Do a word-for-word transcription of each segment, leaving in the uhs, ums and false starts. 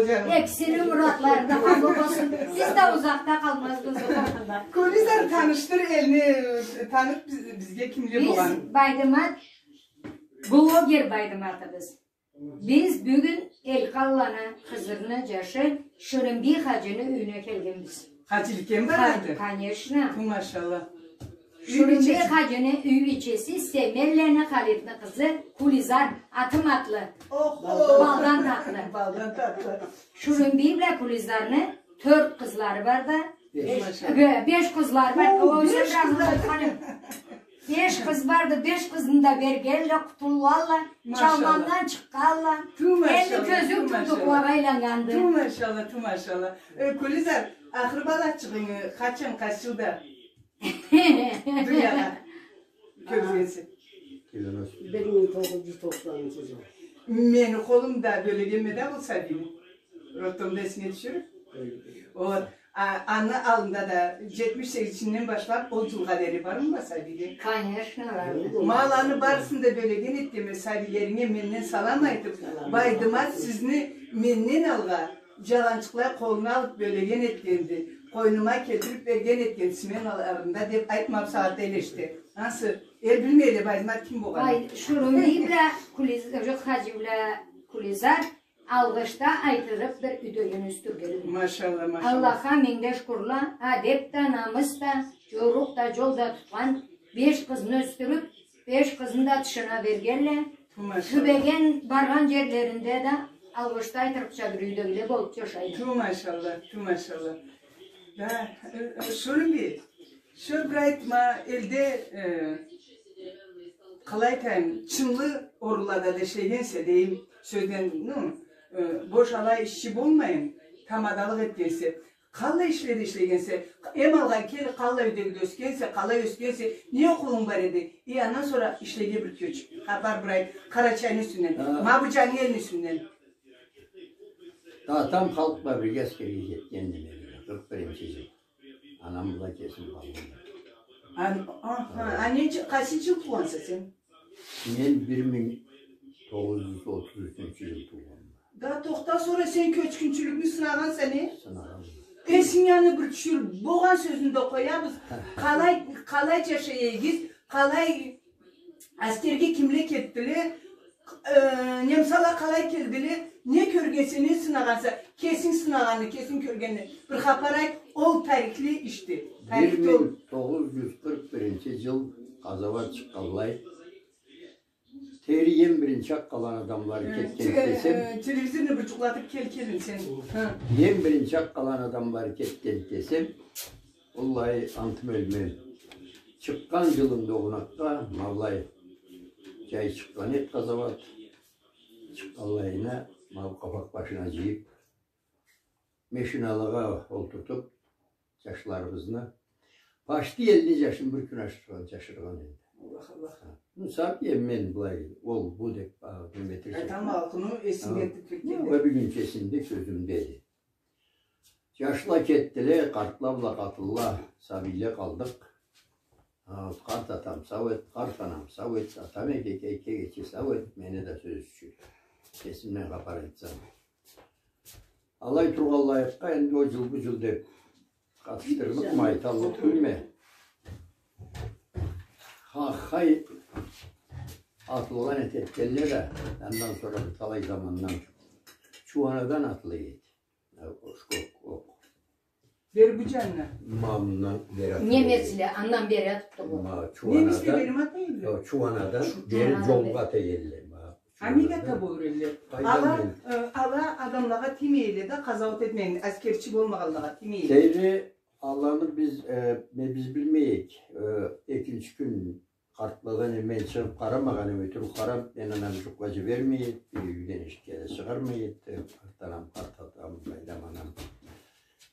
Экисини муратлары да къабыл болсун. Биз да узакъда къалмазбыз. Гюлизар, танышдыр элни, танытыб биз-, бизге кимле болгъан. Биз Байдымат, блогер Байдыматыбыз. Биз бюгюн Элкъалланы Хызырны джашы Шурумбий хаджини юйюне келгенбиз. Хаджиликге барады? Конечно. Ту машалла. Шурумбий хаджини юй бийчеси Семенлени Халитни къызы Кулизар, атым атлы. Охо. Балдан татлы. Балдан татлы. Шурумбий бла Кулизарны тёрт къызлары бар да. Беш. Бе-, беш къызлары бар. О, беш къызлары. Беш къыз барды, беш къызны да бергенле, къутулгъанла, чалмандан чыкъгъанла. Ту машалла, энди кёзюу ту машалла. Тумукълагъа айланнганды. Ту машалла, ту машалла. Э, Кулизар, ахыр балачыгъынгы къачан, къайсы джылда дуниягъа кёргенсе? Бир минг тогъуз джюз токъсанынчы джыл. Мени къолумда бёлегенме да бу сабийни. Роддомда эсинге тюшюрюб. Ой. Вот. А, аны аллында да джетмиш сегизинчи джылдан башлаб ол джылгъа дери бармыды сабийле? Конечно, бар. Ма аланы барысын да бёлеген этгенме, сабийлеринге менден салам айтыб, Байдымат сизни менден алгъа джаланчыкълай къолуна алыб бёлеген этгенди. Къойнума келтириб берген этгенди, сменаларында деб айтмаб, сагъатда элешди. Ансы эл билмейле Байдымат ким болгъанын. Ай, Шурумбий бла Кулиз-, джокъ, Хаджи бла Кулизар алгъышда айтылыб бир юйдегини ёсдюргенле. Машалла, машалла. Аллахха минг да шукурла, адеб да, намыс да, джорукъ да, джол да тутхан, беш къызны ёсдюрюб, беш къызны да тышына бергенле. Ту машалла. Тюбеген, баргъан джерлеринде да алгъышда айтырыкъча бир юйдегиле болуб джашайла. Ту машалла, ту машалла. Да, э, э, Шурумбий, Шо бир айтма, элде, э, къалай айтайым, чынлы орунлада да ишлегенсе, дейим, сёзден, ну, э, бош алай ишчи болмайын, тамадалыкъ этгенсе, къаллай ишледе ишлегенсе, эм алгъа кел, къаллай юйдегиде ёсгенсе, къалай ёсгенсе, не окъууунг бар эди? И андан сора ишлеге бир кёч, хапар бир айт, Къарачайны юсюнден, ма бу джангы элни юсюнден. Атам халкъ бла бирге аскерге кетгенди, къыркъ биринчи джыл. Анам бла кесим къалгъанма. Ан-, аха, а ненчи, къайсы джыл туугъанса сен? Мен бир минг тогъуз джюз отуз ючюнчю джыл туугъанма. Да тохта, сора сен кёчгюнчюлюкню сынагъанса, не? Сынагъанма. Эсинге аны бир тюшюр, болгъан сёзню да къоябыз. Къалай, къалай джашай эдигиз, къалай Аскерге кимле кетдиле? Э, немсала къалай келдиле? Не кёргенсе, не сынагъанса, кесинг сынагъанны, кесинг кёргенни бир хапар айт, ол тарихли ишди. Тарихде ол. Бир минг тогъуз джюз къыркъ биринчи джыл къазауат чыкъгъанлай, тери эм биринчи акъ къаланы адамлары кетген десем, э, телевизорну бир джукълатыб кел, келин сен. Хы. Эм биринчи акъ къаланы адамлары кетген десем, Уаллахи, антым ёлмейим. Чыкъгъан джылында огъунакъгъа, ма былай, джай чыкъгъан эди къазауат. Чыкъгъанлайына, ма бу къапакъ башына джыйыб, машиналагъа олтуртуб, джашларыбызны, почти элли джашын бир кюн ашыргъан, джашыргъан эди. Аллах, Аллах. Ха. Ну, сабий эм мен былай, ол, бу деб, а, неме этерча. Айтама, халкъыны эсинге элтиб кетгенди. Ха. Ва бюгюнчю эсимде, кёзюмдеди. Джашла кетдиле, къартла бла къатынла, сабийле къалдыкъ. А, къарт атам сау эд, къарт анам сау эд, атам эки, эки, эки сау эд, мени да сёз ючюн. Кесимден хапар айтсам. Алай тургъанлайыкъгъа, энди ол джыл, бу джыл деб къатышдырмай айталлыкъ тюлме. Хахай атылгъан эди, этгенле да, андан сора бир талай замандан чуанадан атылгъан эди. Ха, ошкок, окъ. Бери бу джанына. Ма мындан бери атылгъан. Немесле, андан бери атыб тургъан. Ма чуанадан. Немесле бери ма атылгъан? Ха, чуанадан бери джолгъа тиелле, ма. Ха, неге ата болур элле? Ала, э, ала адамлагъа тиймейле да, къазауат этмейин, аскерчи болмагъанлагъа тиймейле. Тейри, аланы биз, э, не биз билмейик. Э, экинчи кюн Къартладан эм мен чыгъыб къарамагъан эм, ётюрюб къараб, мен анамы джукъгъа джибермей эди, юйден эшикге да чыгъармай эди, э, къарт анам, къарт атам, къайдам, анам.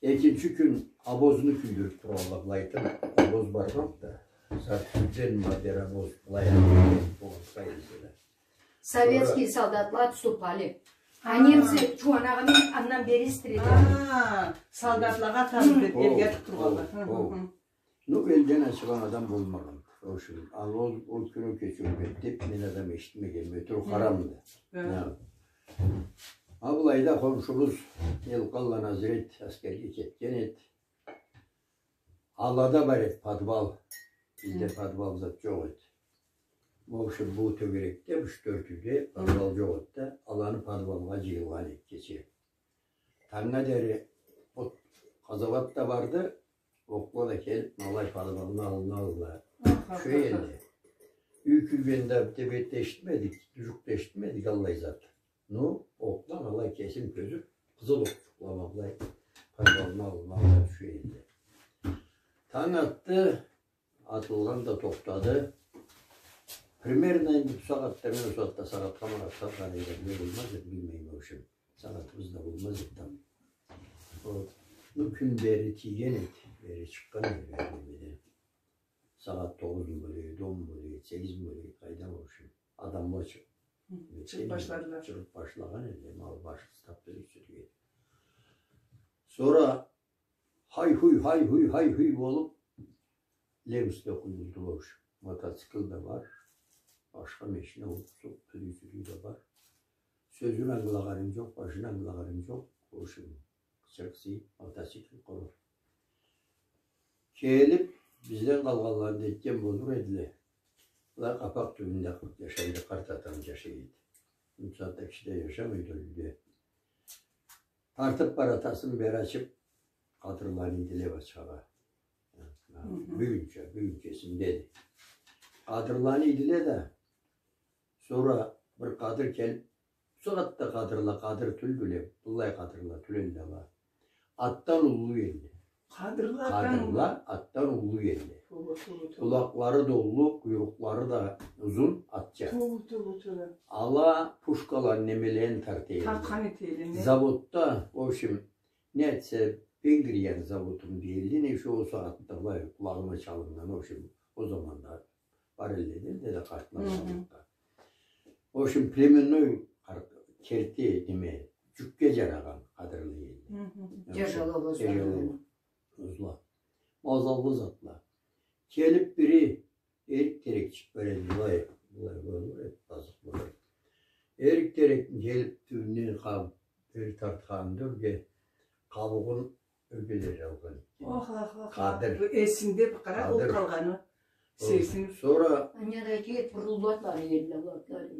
Экинчи кюн обозну кюйдюрюб тургъанла, былайтын обоз баргъанды да, Сартюрден ма бери обоз, былай, Советские солдатла отступали. А немцы чуанагъа миниб андан бери истирди. А, солдатлагъа атабыз деб элге атыб тургъанла. Хы, хы, хы. Ну, элден ачыгъан адам болмагъанды. Ол ючюн, а, ол, ол кюн ол кече ётмеди деб, мен адам эшитмегенме, ётюрюб къарамды. Хы. Хы. Ха. А, былай Алайда хоншубуз Элкъалланы азирет аскерге кетген эди. Алада бар эди подвал. Бизде подвал зат джокъ эди. В общем, бу тёгерекде, бу тёртюуде подвал джокъ эди да, аланы подвалгъа джыйылгъан эдик кече. Тангнга дери от, къазауат да барды, окъла да келиб, ма алай подвалны аллына, аллына тюше эди. Юй кюйгенни да, деб, эшитмедик, джукъ да эшитмедик аллай зат. Ну, окъла ма алай кесим кёзюб, къызыл окъчукъла ма алай подвалны аллына, аллына тюше эди. Танг атды, атылгъан да тохтады. Примерно энди бу сагъатда, мен ол сагъатда сагъатха-магъатха къарай эдим, не болмаз эди, билмейме, в общем. Сагъатыбыз да болмаз эди там. Вот. Ну, кюн бери тийген эди, бери чыкъгъан эди, бери немеден. Сагъат тогъузму болур эди, онму болур эди, сегизми болур эди, къайдам, в общем. Адамла чы-, чыгъыб башладыла. Чыгъыб башлагъан эди, ма башчысы таб бир сюрюй эди. Сора хай-хуй, хай-хуй, хай-хуй болуб, Лемс да къуюлду, в общем. Мотоцикл да бар, башха машина, ол сюрюй-сюрюй да бар. Сёзюн ангылагъанынг джокъ, башын ангылагъанынг джокъ, в общем. Къычырыкъ сыйыб, мотоцикл къуру. Келиб, бизден къалгъанланы да этген болур эдиле. Была къапакъ тюбюнде джашайды, къарт атам джашай эди. Бусагъатда киши да джашамайды ол юйде. Тартыб баратасын бери ачыб, къадырланы ийдиле бачхагъа. Бюгюнча, бюгюнча эсимдеди. Къадырланы ийдиле да, сора бир къадыр келиб, бусагъатда къадырла къадыр тюлдюле, быллай къадырла тюл эдиле ала. Атдан уллу эдиле. Къадырла атдан уллу. Къадырла атдан уллу эдиле. Тууба, тууба, тууба. Къулакълары да уллу, къуйрукълары да узун, атча. Тууба, тууба, тууба. Ала пушкаланы, немелени тарта эдиле. Тартхан эте эдиле, не? Заводда, в общем, не этсе, Венгрияны заводуму дей эдиле, не, ещё ол сагъатда былай къулагъыма чалыннган, в общем, ол заманда бар эдиле да, энди да къартла. В общем, племенной къар-, керти, неме, джюкге джарагъан къадырла эдиле. Джажалауузла. Джажалауузла. Мазаллы затла. Келиб бири эрик терек чыгъыб бара эди, былай, былай, былай, былай, базыкъ былай. Эрик терекни келиб тюбюнден къаб-, бери тартханын да ёрге, къабугъун ёрге дери алгъан эди. Ох, ох, ох. Къадыр. Бу эсинде бир къара, ол къалгъаны. Къадыр. Сесин. Сора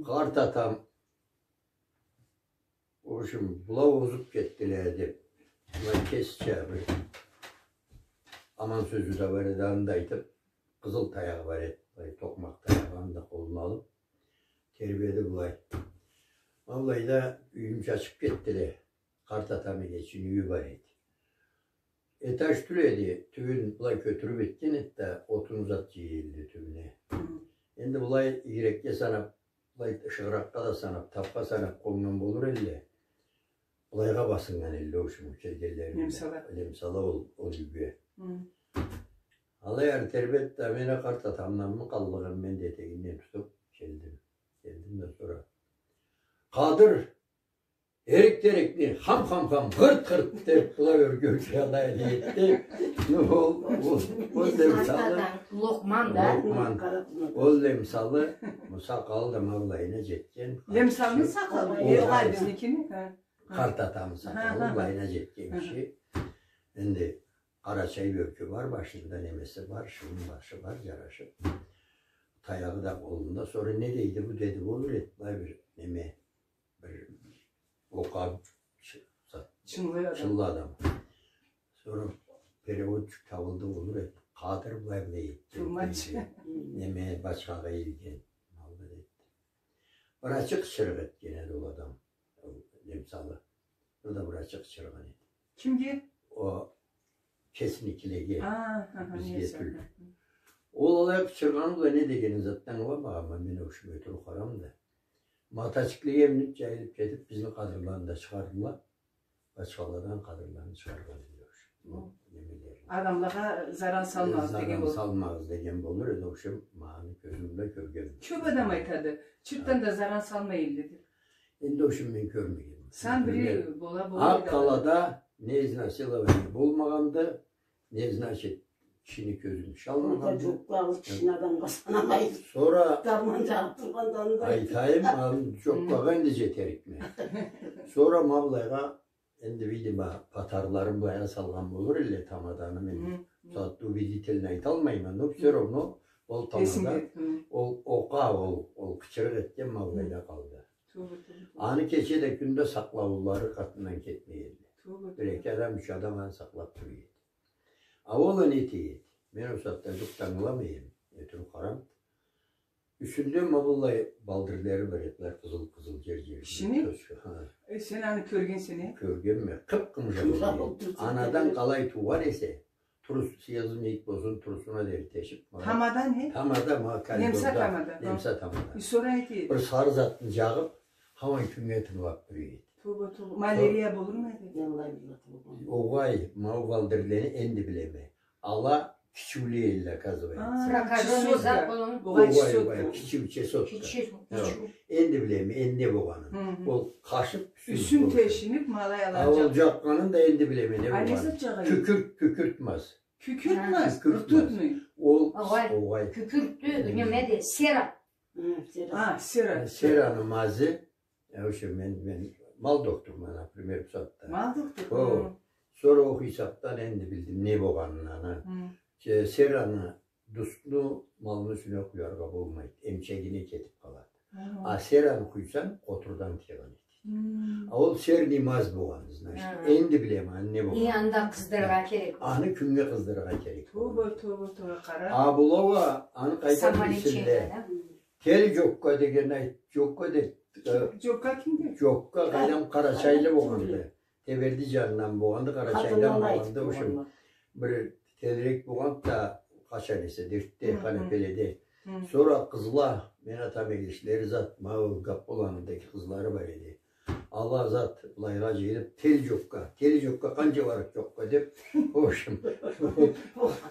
къарт атам, в общем, была озуб кетдиле деб, былай кесича бир аман сёзю да бар эди, аны да айтыб, къызыл таягъы бар эди, былай токъмакъ таягъы, аны да къолуна алыб, тербеди былай. Алайда юйюн чачыб кетдиле. Къарт атам эгечин юйю бар эди. Этаж тюл эди, тюбюн былай кётюрюб этген эди да, отун зат джыя эдиле тюбюне. Энди былай игирекге санаб, былай шыгъыракъгъа да санаб, табха санаб къоннган болур эдиле. Былайгъа басыннган эдиле, в общем, келгенлеринде. Лемсала. Лемсала ол, ол юйге. Алай ары тербеди да, мен а къарт атамданмы къаллыкъ эдим, мен да этегинден тутуб келдим. Келдим да сора: «Къадыр, эрик терекни хам, хам, хам, хырт, хырт», — деб, былай ёрге-ёрге алай этди. Ну, ол, ол, ол лемсалы. Локъман да. Локъман. Ол лемсалы, бу сакъалы да ма былайына джетген. Лемсалыны сакъалы? Огъай, бизникини. Къарт атамы сакъалы былайына джетген киши. Энди къарачай бёркю бар, башында немеси бар, шымы башы бар, джарашыб. Таягъы да къолунда. Сора не дейди бу, деди, болур эди былай бир неме. Бир окъугъан чы-, чынлы адам. Чынлы адам. Сора переводчик табылды, болур эди. Къадыр былай, былай этди. Неме, бачхагъа ийилген. Алды, деди. Бир ачыкъ чырыкъ этген эди ол адам. Ол лемсалы. Бир да бир ачыкъ чырыгъын эди. Кимге? Ол кесиникилеге. А, аха, бизге тюл. Ол алай къычыргъаны бла не дегени затдан ангыламагъанма, мен ол ишиме туруб къарамда. Мотоциклге миниб, джайылыб кетиб, бизни къадырланы да чыгъардыла. Башхаладан къадырланы чыгъаргъан эди, ол иши. Немелерин. Адамлагъа заран салмагъыз деген болур. Заран салмагъыз деген болур эди, ол иши, ма аны кёзюм бла кёргенме. Кёб адам айтады, чыртдан да заран салмай эдиле деб. Энди ол иши мен кёрмегенме. Сан бири бола, бола. Ак къалада не изнасилование болмагъанды, не, значит, кишини кёзюн чалмагъанды. Джукълагъыз кишини адамгъа санамайын. Сора дарман джагъыб тургъанда аны да айтайым, аны джукълагъа энди джетерикме. Сора ма былайгъа, энди, видимо, патарларын былайгъа салгъан болур элле тамаданы, мен сагъатда убедительно айталмайма, но всё равно ол тамада, ол окъа, ол, ол къычырыкъ этген ма былайда къалды. Аны кече да, кюн да сакълаулары къатындан кетмей элле. Бир эки адам, юч адам аны сакълап тура эди. А ол а не эте эди? Мен ол сагъатда джукъ да ангыламай эдим. Этип къарам. Юсюнде ма быллай балдырлары бар эдиле, къызыл-къызыл, джер-джер. Кишини? Точка, ха. Э, сен аны кёргенсе, э? Кёргенме. Къып-къымыжыкъ эди. Анадан къалай туугъан эсе, трус, сыйыгъыз мийик болсун, трусуна дери тешип, ма. Тамада не? Тамада, ма, коридорда. Немса тамада. Немса тамада. Э, сора не эте эди? Бир сары затны джагъып, хаман кюннге тынгылап тура эди. Тоба, тоба. Малярия болурму эди? Огъай, ма ол балдырланы энди билеме. Ала кичиуле элле, оказывается. А, прокажённый зат болгъан. Огъай, огъай, кичиу, чесотка. Кичиу, кичиу. Энди билеме, энди не болгъанын. Ол къашып, юсюн тешинип, ма алай. А ол джакъгъанын да энди билеме, не болгъанын. Кюкюрт, кюкюрт маз. Кюкюрт маз, ртутный. Ол, огъай, кюкюрттю, неме да, сера. А, сера. Сераны мазы. Э, вообще, мен, мен мал докторма, например, бусагъатда. Мал доктор? О, сора ол хисапдан энди билдим не болгъанын аны. Че, сераны дустну малны юсюне къуяргъа болмайды, эмчегине кетип къалады. А сераны къуйсанг, къотурдан тыйгъан этеди. А ол серный маз болгъанды, значит. Энди билеме аны не болгъанын. И анда къыздырыргъа керек. Аны кюннге къыздырыргъа керек. Тоба, тоба, тоба, къара. А была уа аны къайдан билсинле? Тели джокка деген айт, джокка деп, э, джокка кимди? Джокка къайдам, къарачайлы болгъанды. Теберди джанындан болгъанды, Къарачайдан болгъанды, ошо. Бир телирек болгъанды да, къачан эсе, дертде, къанепеледе. Сора къызла, мен атам эгечлери зат, ма ол Гаппуланы да эки къызлары бар эди. Ала зат, былайгъа джыйылып, тели джокка, тели джокка, къанча барыб джокка деб, в общем.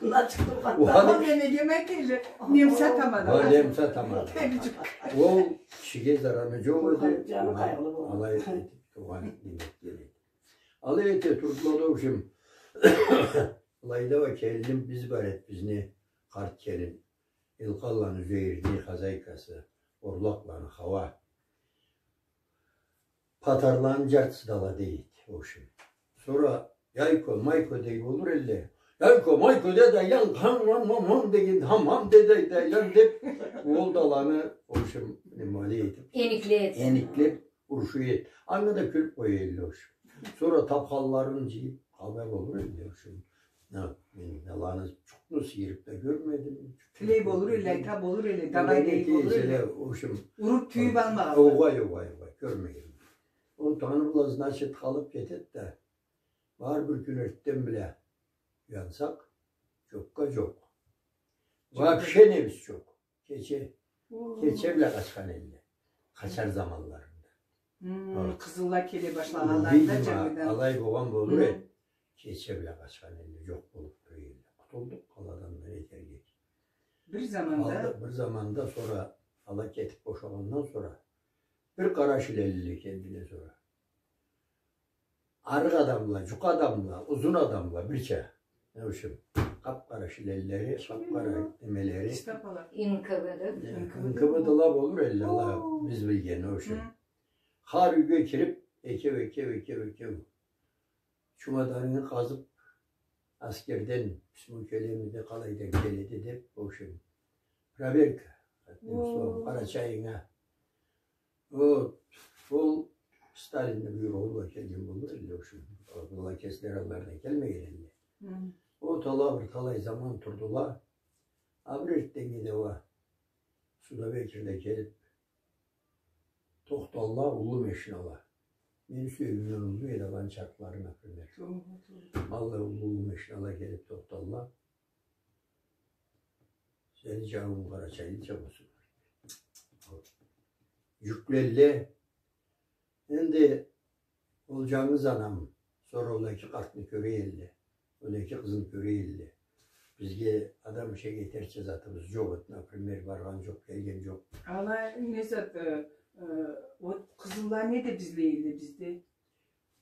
Аны чыкъдыргъан. Аны немеге келди? Немса тамада. Ха, немса тамада. Тели джокка. Ол кишиге зараны джокъ эди. Алай этиб тургъан неме эди. Алай эте турдула да, в общем, былайда уа келиним биз бар эдик, бизни къарт келин. Элкъанланы Зугьейирни хозяйкасы, Орлакъланы Хауа. Патарланы джартысы да алада эди, в общем. Сора Яйко, Майко дей болур элле. Яйко, Майко деди, айлан, хам, хам, хам, хам деген, хам, хам деди, айлан деб, ол да аланы, в общем, неме этиб, эникле эди. Эниклеб, уруша эди. Анга да кюлюб къоя элле, в общем. Сора тапханларын джыйыб, къалай болур элле, в общем. Ха, мен аланы джукъну сыйырыб да кёрмедим. Тилей болур элле, айта болур элле, давай дей болур элле. В общем, уруб-тюйюб алмагъанла. Огъай, огъай, огъай, кёрмегенме. Ол тангы бла, значит, къалыб кетеди да, бары бир кюн эртден бла уянсакъ, джокка джокъ. Вообще немебиз джокъ. Кече, кече бла къачхан элле. Къачар заманларында. Хы, къызылла келе башлагъанларында, видимо, джангыдан. Алай болгъан болур эди. Кече бла къачхан элле, джокъ болуб тура элле. Къутулдукъ аладан да, не этерик эди. Бир заманда. Алда, бир заманда, сора ала кетиб бошагъандан сора, бир къарашай элле кендине сора. Арыкъ адамла, джукъа адамла, узун адамла, бирча. В общем, къап-къара жилетлери, къап-къара немелери. Гестапола. Н К В-да. Э, Н К В-дыла болур элле, ала биз билген, в общем. Хар юйге кириб, экев, экев, экев, экев. Чумаданынгы къазыб, аскерден письмо келемиди, къалайдан келеди деб, в общем, проверка. Одним словом, къарачайынга. Ол, ол Сталинни буйругъу бла келген болур элле, в общем. Ол, ол кеслери алларына келмеген элле. Ол талай бир талай заман турдула. А бир эртденги да уа Судебекерде келиб тохталла уллу машинала. Мени сёзюмден уллу эди аланы чархлары, например. Туугъу, туугъу. Аллай уллу, уллу машинала келиб тохталла. Сени джанынг къарачайлыча болсун. Джюклелле. Энди ол джангыз анам, сора ол эки къартны кёре элле, ол эки къызны кёре элле. Бизге адам ишге этерча затыбыз джокъ эди, например, баргъан джокъ, келген джокъ. Ала не зат, э, э, ол къызылла не деб излей элле бизде?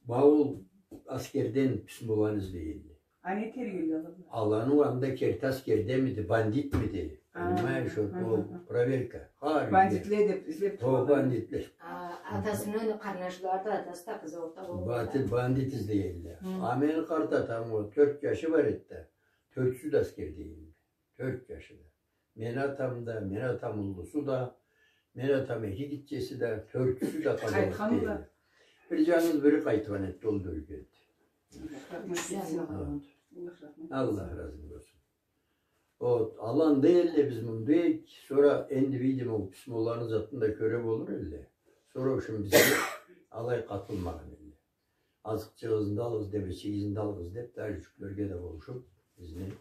Ма ол аскерден письмоланы излей элле. А не этерик элле ала? Аланы анда керти аскердемиди, бандитмиди? Понимаешь, вот ол проверка. Хар юйде. Бандитле деп излеп тургъанла. О, бандитле. А, атасыны къарнашлары да, атасы да къызы орта болуп. Бандит, бандит излей элле. А мени къарт атамы ол тёрт джашы бар эди да, тёртюсю да аскерде эди. Тёрт джашы да. Мени атам да, мени атам уллусу да, мени атам эки гитчеси да, тёртюсю да къазауатда эди. Бир джангыз бири къайтхан эди, ол да ёлген эди. Аллах разы болсун. Аллах разы болсун. Вот, ала анда элле, биз мында эдик. Сора энди, видимо, ол письмоланы затын да кёре болур элле. Сора ушун бизге алай къатылмагъан элле. Азыкъчыгъызны да алыгъыз деп, эчигизни да алыгъыз деп, да джюклерге да болушуп, бизни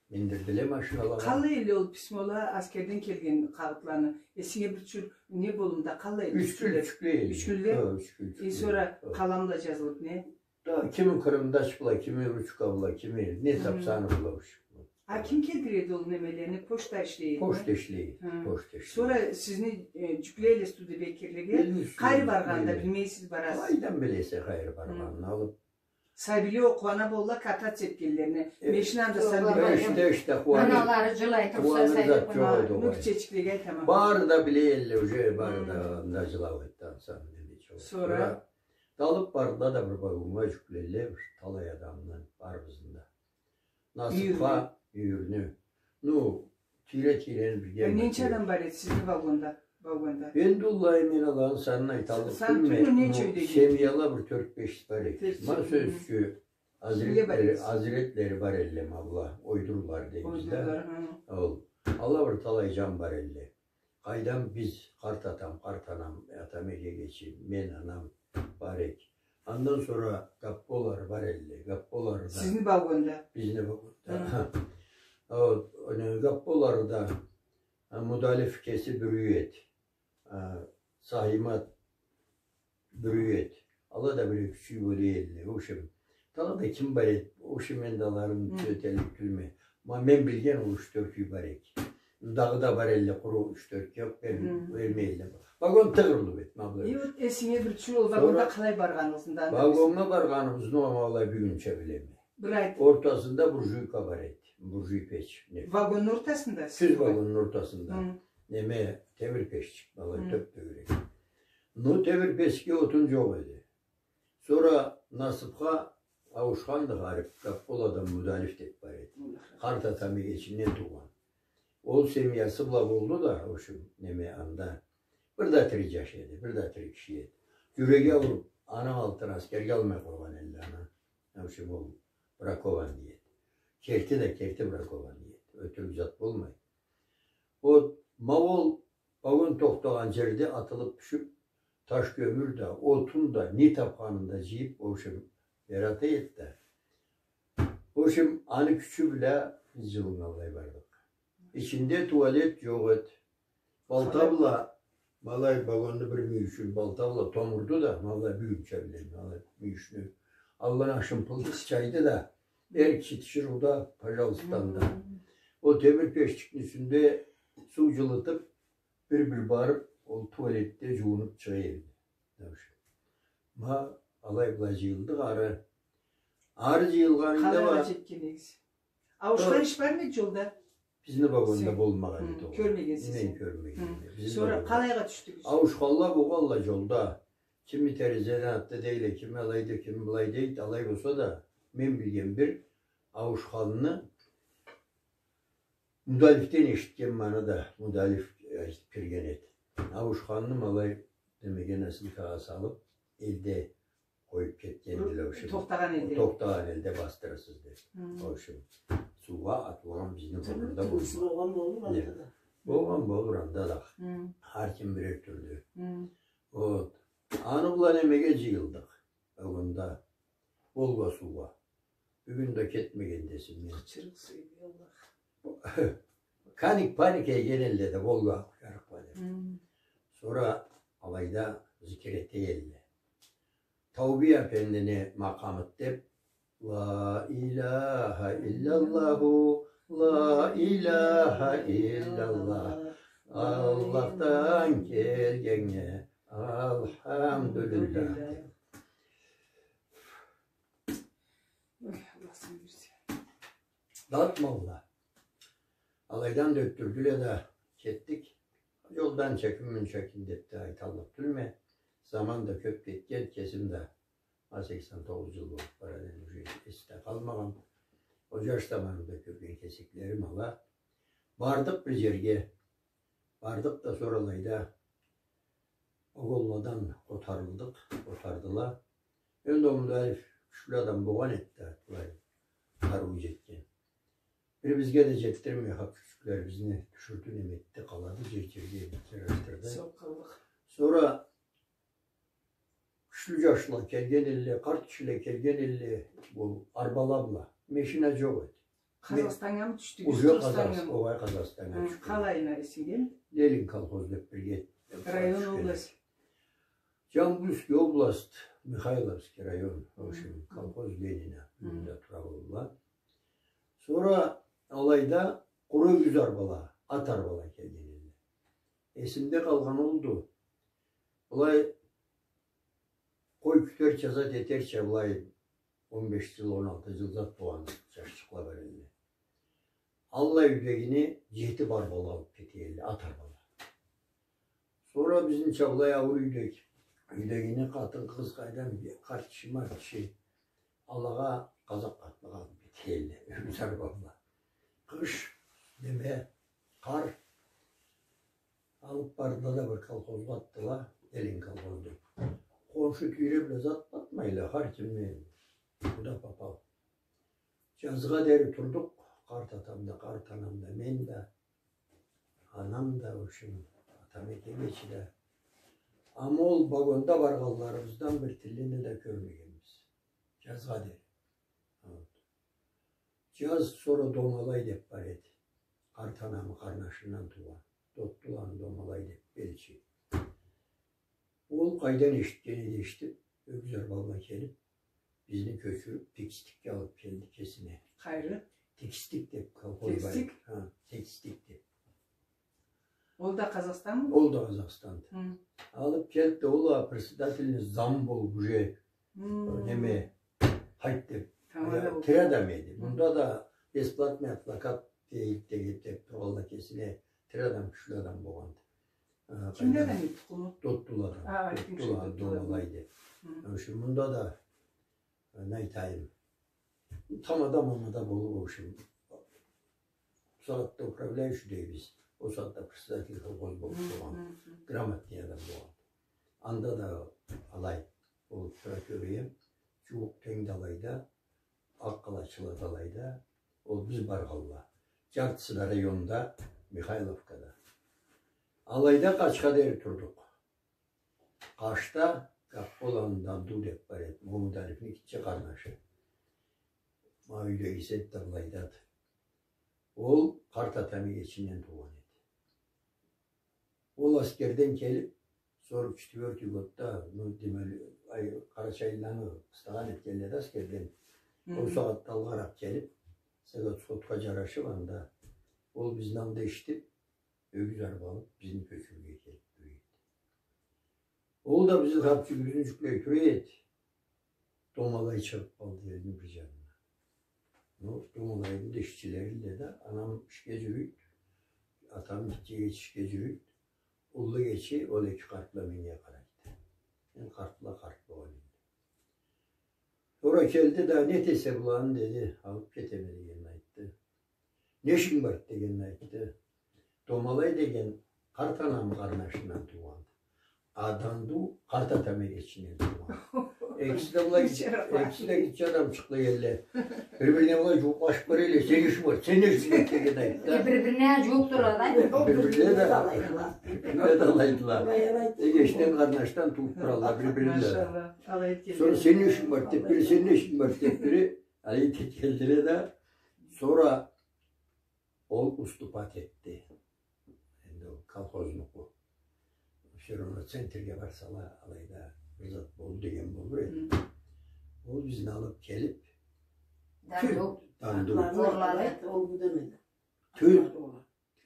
миндирдиле машиналагъа. Къалай элле ол письмола, аскерден келген къагъытланы? Эсинге бир тюшюр, не болумда, къалай элле? Юч кюнле. Юч кюнле? Хы, юч кюнле. Э, сора къалам бла джазылып, не? Да, кими къырымдач бла, кими ручка бла, кими не тапсанг бла ушу. А ким келтиреди ол немелени? Почта ишлейди? Почта ишлейди, почта ишлейди. Сора сизни, э, джюклей элле Студебеккерлеге, къайры баргъанын да билмейсиз, барасыз. Къайдан билесе къайры баргъанын алып? Сабийле окъугъан болурла кататься этгенлерине. Машинаны да сабийле. Эште, эште, къууаныр. Аналары джылай турса, сабийле. Бары да биле элле, уже бары да анда джылай эди ансы, неме. Сора? Сора да алып бардыла да, бир вагоннга джюкледиле, бир талай адамны барыбызны да. Насыпха, юйюрню. Ну, тийре-тийрени бирге. Э, ненча адам бар эди сизни вагонда? Вагонда. Энди, уаллахи, мен аланы санын айталлыкъ тюлме. Сан тюлме, ненча юйден? Семьяла бир тёрт-беш бар эди. Ма, сёз ючюн, азиретлери, азиретлери бар элле, ма была, ойдурлары дейбиз да. Ойдурлары, хы. Ол. Ала бир талай джан бар элле. Къайдан биз, къарт атам, къарт анам, атам эгечи, мен, анам бар эдик. Андан сора Гапполары бар элле, Гапполары да. Сизни вагонда? Бизни вагонда. Хы. Хы. Вот, Гапполары да, а, Мудалиф кеси бир юй эди. А, Сахимат бир юй эди. Ала да бир эки-юч юй болур элле. В общем, дагъыда ким бар эди? В общем, мен да аланы тюзеталлыкъ тюлме. Ма мен билген ол юч-тёрт юй бар эди. Дагъыда бар элле, къуру юч-тёрт джокъ, мен билмейме. Вагон тыгъырлы эди, ма былай. И вот эсинге бир тюшюр, ол вагонда къалай баргъаныгъызны да. Вагоннга баргъаныбызны ма алай бюгюнча билеме. Бир айт. Ортасында буржуйка бар эди. Буржуй печ. Не? Вагонну ортасында? Тюз вагонну ортасында. Хы. Неме, темир печчик, былай тёп-тёгерек. Ну, темир печге отун джокъ эди. Сора насыпха Ауушханды харип, Гапполадан Мудалиф деп бар эди. Къарт атам эгечинден туугъан. Ол семьясы бла болду да, в общем, неме, анда. Бир да тири джаш эди, бир да тири киши эди. Джюреги ауруп, аны алтын аскерге алмай къойгъан элле аны. В общем, ол бракован эди. Керти да керти бракован эди. Ётюрюк зат болмай. Вот, ма ол вагон тохтагъан джерде атылып тюшюп, таш кёмюр да, отун да, не тапханын да джыйып, в общем, ярата эди да. В общем, аны кючю бла биз джылыннганлай бардыкъ. Ичинде туалет джокъ эди. Балта бла, ма алай вагонну бир мюйюшюн балта бла томурду да, ма алай бюгюнча билеме, ма алай мюйюшню. Аллына шымпылдыкъ чайды да, эр киши тиширыуда, пожалуйста, анда. Ол темир печчикни юсюнде суу джылытып, бир-бир барып, ол туалетде джуунуп чыгъа эди. Ма алай былай джыйылдыкъ ары. Ары джыйылгъанында... Къалайгъа джетген эдигиз? Ауушхан иш бармы эди джолда? Бизни вагонда болмагъан эди ол. Кёрмегенсиз? Мен кёрмегенме. Сора къалайгъа тюшдюгюз? Ауушханла болгъанла джолда. Кими терезеден атды дейле, кими алайды, кими былай дейди, алай болса да, мен билген бир ауушханны Мудалифден эшитгенме аны да, Мудалиф айтып кирген эди. Ауушханны ма алай, немеге, носилкагъа салып, элде къоюп кетгендиле, в общем. Тохтагъан элде. Тохтагъан элде бастырырсыз деп. В общем, суугъа атылгъан бизни болгъан болур анда да. Болгъан болур анда да. Хар ким бирер тюрлю. Вот. Аны бла немеге джыйылдыкъ. Вагонда Волга суугъа. Бюгюн да кетмегенди эсимден. Къычырыкъ сюйдю, Аллах. Каник-паник эген элле да, Волга къычырыкъ бла деп. Сора алайда зикир эте элле. Тауби апендини макъамыды деп, ла иляха илляллаху, ла иляха илляллах, Аллахдан келгеннге алхамдулиллях. Аллах сен берсе. Датмалла. Алайдан да ётдюрдюле да, кетдик. Джолда анча кюн, мунча кюн деб да айталлыкъ тюлме. Заман да кёб кетген, кесим да, а, сексен тогъуз джыл болуб барады, уже эсде къалмагъан. Ол джаш заманымда кёрген кесеклерим ала. Бардыкъ бир джерге. Бардыкъ да, сора алайда огъулладан къотарылдыкъ, къотардыла. Энди Омудариф кючлю адам болгъан эди да, былай, къарыуу джетген. Бир бизге да джетдирмей, хапчыкчыкълары бизни тюшюрдю, неме этди, къалады, джер-джерге джарашдырды. Сокъ къалдыкъ. Сора кючлю джашла келген элле, къарт кишиле келген элле, ол арбала бла. Машина джокъ эди. Къазахстангамы тюшдюгюз, Уже Къазахстангамы? Къазахс-, огъай, Къазахстаннга Хы, тюшдюк. Къалайына эсингдеми? Ленин колхоз деб бирге. Район, область? Джамбульский область, Михайловский район, в общем, Хы. Колхоз Ленина, Хы. Юйюнде тура болдула. Сора алайда къуру ёгюз арбала, ат арбала келген элле. Эсимде къалгъан олду. Былай къой кютерча, зат этерча, былай он беш джыл, он алты джыл зат болгъан джашчыкъла бар элле. Аллай юйдегини джети арбала алыб кете элле, ат арбала. Сора бизнича былай ауур юйдеги, юйдегини къатын, къыз, къайдан, къарт киши, март киши, алагъа къазакъ къатмагъа алыб кете элле, ёгюз арбала. Къыш, неме, къар, алыб бардыла да бир колхозгъа атдыла, Ленин колхоз деб. Хоншу тюйре бла зат атмайла, хар кимни куда попал. Джазгъа дери турдукъ, къарт атам да, къарт анам да, мен да, анам да, в общем, атам эки эгечи да. Амма ол вагонда баргъанларыбыздан бир тиллени да кёрмегенбиз. Джазгъа дери. Вот. Джаз сора Домалай деб бар эди. Къарт анамы къарнашындан туугъан. Доттуланы Домалай деб, белчи. Ол къайдан эшитген эди, эшитиб, ёгюз арбала келиб, бизни кёчюрюб, Текстикге алыб келди кесине. Къайры? Текстик деб колхоз бар эди. Текстик? Хы, Текстик деб. Ол да Къазахстанмы? Ол да Къазахстанды. Хы. Алыб келди да, ол а председательный зам болуб уже, Хы. неме, къайт деб, Тамада болуб. Тири адам эди. Хы. Мында да бесплатный адвокат дейик деб, деб тургъанла кесине, тири адам, кючлю адам болгъанды. А, кимледен эди тукъуму? Доттуладан. А, Доттула, Домалай деб. Хы. В общем, мында да, а, не айтайым, тамада-мамада болуб, в общем, бу сагъатда управляющий дейбиз, ол сагъатда председатель колхоз болуб тургъан, грамотный адам болгъан. Анда да алай болуб тура кёреме, джууукъ тенг да алайда, акъ къалачыла да алайда, ол биз баргъанла. Джартысы да районда, Михайловкада. Алайда къачха дери турдукъ. Къачда Гапполаны Данду деб бар эди, Момударифни гитче къарнашы. Ма юйдегиси эди да былайдады. Ол къарт атамы эгечинден туугъан эди. Ол аскерден келиб, сорок четвёртый годда, ну, демели, ай, къарачайлыланы къыстагъан этгенле да аскерден. Ол сагъатда алгъаракъ келиб, Совет сходха джарашыб анда, ол бизни алда эшитиб, ёгюз арба алыб, бизни кёчюрюрге келиб тура эди. Ол да бизни хапчыгыбызны джюклей тура эди. Домалай чыгъыб къалды элни бир джанына. Ну, Домалайны да ишчилери элле да, анам ишге джюрюйдю, атам гитче эгечи ишге джюрюйдю. Уллу эгечи ол эки къарт бла меннге къарайды. Энди къарт бла къарт болгъан энди. Сора келди да, не этесе быланы, деди, алыб кетеме дегенин айтды. Не ишинг барды дегенин айтды. Домалай деген къарт анамы къарнашындан туугъанды. А Данду къарт атамы эгечинден туугъан. Экиси да былай, экиси да гитче адамчыкъла элле. Бир-бирине былай джууукълашыб бара элле, сен не ишинг барды, сен не ишинг барды дегенин айтды да. Э, бир-бирине джууукъ турады, а? Бир-бирине да. Бир-бирине да алайдыла. Эгечден, къарнашдан туууб туралла бир-бирине да. Машалла, алай эди. Сора сен не ишинг барды деб бири, сен не ишинг барды деб бири. Алай эди, келдиле да, сора ол уступать этди. Энди ол колхознукъу. Всё равно центрге барсала, алайда бир зат болду деген болур эди. Ол бизни алыб келиб, Данду. Тюз, Данду. Ол бу демеди. Тюз,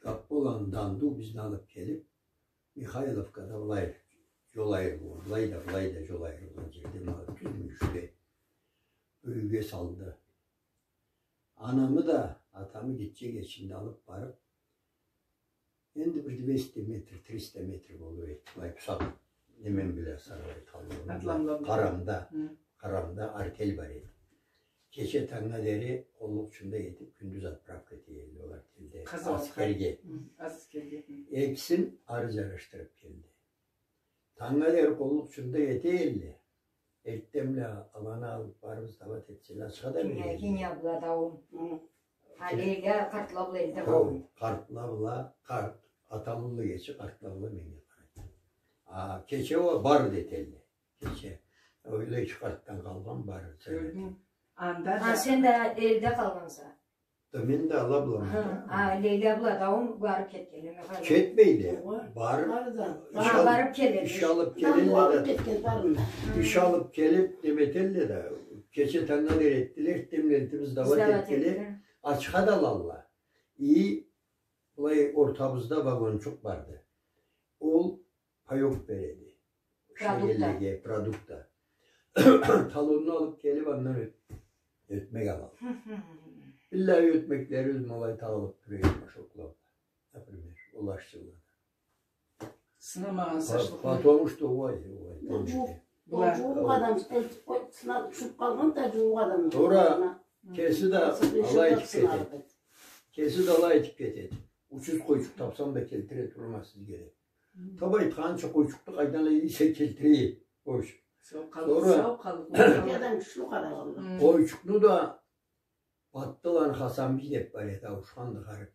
Гапполаны Данду бизни алыб келиб, Михайловкада былай джол айырылгъан, былай да, былай да джол айырылгъан джерде, ма тюз мюйюшде бир юйге салды. Анамы да, атамы гитче эгечимни алыб барыб, Энди бир двести метр, триста метр болур эди. Былай узакъ, неме бла саргъайт къалгъан. Атламла бла. Къарамда, хы, къарамда артель бар эди. Кече тангнга дери къоллукъчунда этип, кюндюз отправка эте эдиле ол артельде. Къазауатха. Аскерге. Хы, аскерге. Хы. Экисин ары жарашдырып келди. Тангнга дери къоллукъчунда эте эдиле. Эртденбла аланы алып барып сдавать этселе, ачха да бере эдиле. Хиния бла да ол. Хы. Ха, лейле къартла бла элде къалды. Къартла бла, къарт, аталы уллу кечи къартла бла меннге къарайды. А кече уа бары да эте эдиле. Кече. Ол эки къартдан къалгъан бары. Кёрдюнг. Анда да. Ха, сен да элде къалгъанса. Да мен да ала бла. Хы, а, лейле бла да ол барып кетгенле, ме къалды. Кетмейле. Ооба. Барып, иш алып, барып келе эдиле. Иш алып келелле да. Барып кетген барында. Хы. Иш алып келип, неме этелле да, кече тангнга дери этдиле, эртденбла элтибиз сдавать этдиле. Сдавать этдиле. Ачха да алалла. И былай ортабызда вагончукъ барды. Ол паёк береди. Продукта. Ишлегенлеге продукта. Талонну алып келип, андан ёт-, ётмек алалла. Хы, хы, хы, хы. Биллагъи, ётмеклерибиз ма алай тагъылып тура эди мешокла. Например, ол ашчылада. Сынамагъан сачлыкъны. Потому что, ой, ой, ол жууукъ адам, элтип къоюп, сынап тюшюп къалгъан да жууукъ адам. Сора кеси да алай этип кетеди. Кеси да алай этип кетеди. Учуз къойчукъ тапсам да келтире турама сизге деп. Хы. Таб айтханча, къойчукъну къайдан эсе келтире. Хош. Сау къалынг, сора сау къалынг. Адам кючлю къарагъанла. Хы. Къойчукъну да Баттыланы Хасанбий деп бар эди, ауушханды, харип.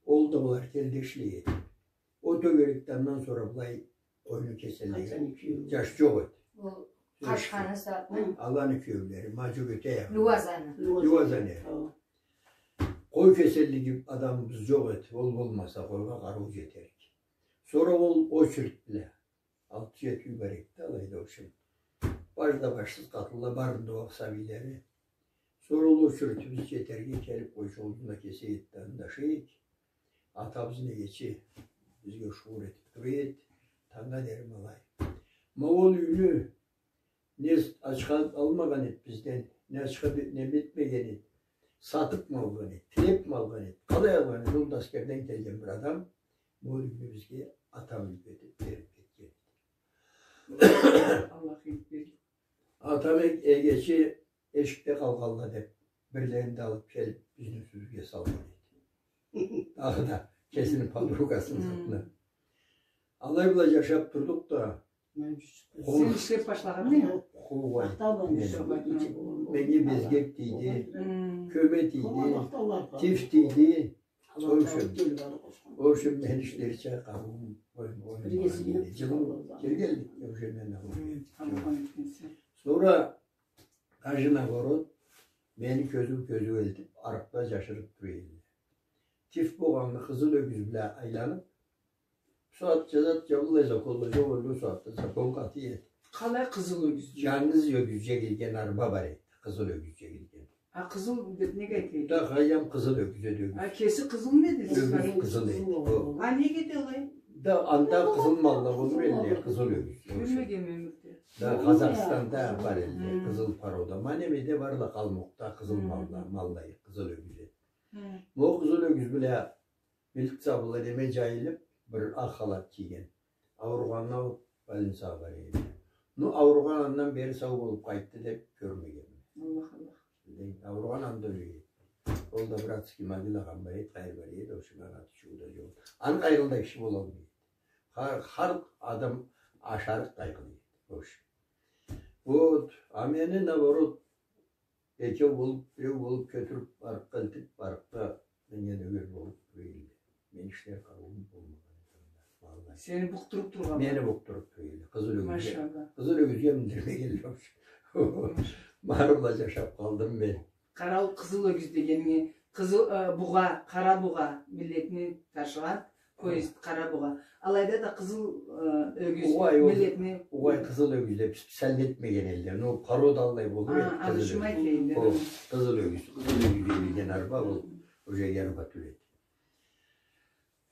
Ол да былай артельде ишлей эди. Ол тёгерекде андан сора былай къойну кеселле. Къачан экеу? Жаш жокъ эди. Ол къашханы сагъатны. Аланы кюеулери, ма жюгюте ягъы. Луазаны. Луазаны. Хо. Къой кеселлиги адамыбыз жокъ эди. Ол болмаса, къойгъа къарыу жетерик. Сора ол очередь бла. Алты-жети юй бар эди да, алайда, в общем. Баш да башсыз къатынла, барында уа сабийлери. Сора ол очередибиз жетерге келип, къойчугъубузну да кесе эди да, анда ашай эдик. Атабыз эгечи бизге шукур этип тура эди. Тангнга дери ма алай. Ма ол юйню не ачха алмагъан эди бизден, не ачха бе-, неме этмеген эди. Сатыпмы алгъан эди, тилепми алгъан эди, къалай алгъан эди, ол да аскерден келген бир адам, ма ол юйню бизге атам юй этип берип кетген эди. Аллах юй берсин. Атам э-, эгечи эшикде къалгъанла деп, бирлерин да алып келип, бизни юсюбюзге салгъан эди. Дагъыда кесини подругасыны затына. Алай былай жашап турдукъ да, Сен ишлеп башлагъанмы? Хо, уай. Меннге безгек тийди, кёме тийди, тиф тийди. В общем, в общем, мен ишлерча къарыуум, ой, ой, жылым келгенди, уже мен. Сора, даже наоборот, мени кёзюу кёзюу этип, арыкъда жашырып тура эдиле. Тиф болгъанны къызыл ёгюз бла айланып, Бусагъатча зат жабыллай, законла жокъ эди, бусагъатда закон къаты эди. Къалай къызыл ёгюз? Жангыз ёгюз жегилген арба бар эди. Къызыл ёгюз жегилген. А къызыл деп неге айта эди? Да, къайдам, къызыл ёгюз эди, ёгюз. А кеси къызыл не эди? Ёгюз къызыл эди. Хо. А неге да алай? Да, анда къызыл малла болур эдиле, къызыл ёгюз. Кёрмегенме ёмюрде. Да, Къазахстанда бар эдиле, къызыл порода. Ма немеде барла, къалмукъда къызыл малла, малла, къызыл ёгюз эди. Ма ол къызыл ёгюз бла Милиция бла неме жайылып, бир акъ халат кийген. Ауругъаннга алып больницагъа бара эди. Ну, ауругъан андан бери сау болуп къайтды деп кёрмегенме. Аллах, Аллах. Билдинг, ауругъан анда ёле эди. Ол да братский могила къалгъан бар эди, къайры бара эди, ошо бир аты чыгъыу да жокъ. Аны къайгъылы да киши болалмай эди. Хар, хар адам ашарыкъ къайгъылы эди. Хош. Вот, а мени, наоборот, Экеу болуп, бирев болуп кётюрюп, арыкъгъа элтип, арыкъгъа меннге нёгер болуп тура эдиле. Мени ишлер къарыуум болмагъан эди анда, валлахи. Сени букъдуруп тургъанла? Мени букъдуруп тура эдиле. Къызыл ёгюзге, машалла, къызыл ёгюзге миндирмегенле вообще. Машалла. Ма алай бла жашап къалдым мен. Къарауул къызыл ёгюз дегенинг, къызыл, э, бугъа, къара бугъа, миллетни ташыгъан. Поезд, къара бугъа. Алайда да къызыл, э, ёгюз, угъай, ол миллетни. Угъай, къызыл ёгюз деп специально этмеген эдиле. Ну, порода аллай болур эди, къызыл ёгюз. Хо, къызыл ёгюз, къызыл ёгюз дегенинг арба ол, уже арба тюл эди.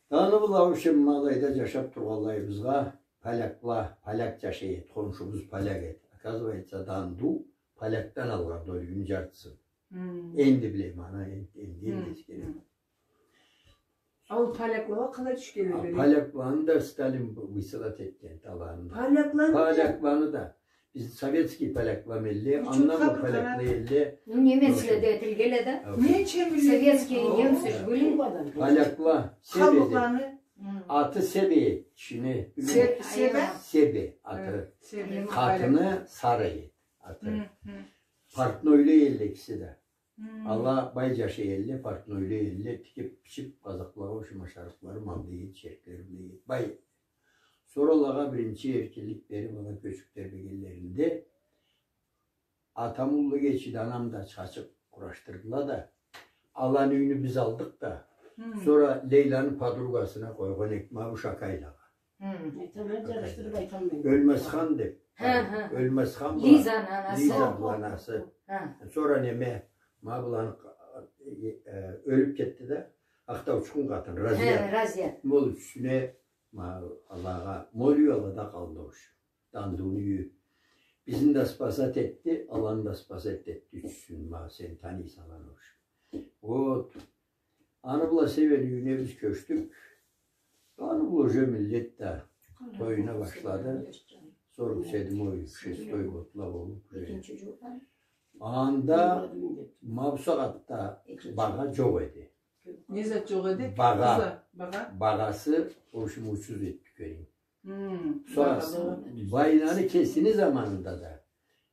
Аны бла, в общем, ма алайда жашап тургъанлайыбызгъа, полякла, поляк жашай эди, хоншубуз поляк эди. Оказывается, Данду полякдан алгъанды ол юйню жартысын. Энди билеме аны, энди, энди, энди эсгереме. А ол поляклагъа къалай тюшгенле? А, поляклагъа да Сталин вы-, высылать этген таланы. Поляклагъа да? Поляклагъа да. Биз советский полякла элле, андан да полякла элле. Ну, немецле да этилгеле да. Ненча миллион? Советские немцы же были. Полякла, Себе деп. Аты Себе, кишини. Себе? Себе аты. Себе. Къатыны Сара эди аты. Портнойле элле экиси да. Ала бай джашай элле, портнойле элле, тикиб, бичиб, къазакълагъа ушамай ашарыкълары, мал да эди, черклери бла эди. Бай. Сора алагъа биринчи эркинлик бериб, ала кёчюб тебрегенлеринде, атам уллу кечиде анам да чачыб къурашдырдыла да, аланы юйню биз алдыкъ да, сора Лейланы подругасына къойгъан эдик ма бу Шакайлагъа. Айтама, джарашдырыб айталмайма. Ёлмесхан деб. Хы, хы. Ёлмесхан бла. Лизаны анасы. Лизаны анасы. Хы. Сора неме, ма быланы, э, э, ёлюб кетди да, Ахтаучукъун къатын, Разият. Хы, Разият. Ма ол ючюсюне, ма, алагъа, ма ол юй алада къалды ушу. Дандыуну юйю. Бизни да спасать этди, аланы да спасать этди, ючюсюн, ма, сен таныйса аланы ушу. Вот. Аны бла Себени юйюне биз кёчдюк. Аны бла уже миллет да тоюна башлады. Сорок седьмой, шестой годла болуб уже. Анда ма бусагъатда багъа джокъ эди. Не зат джокъ эди? Багъа. Багъа. Багъасы, в общем, учуз эди тюкенинг. Сора Байланы кесини заманында да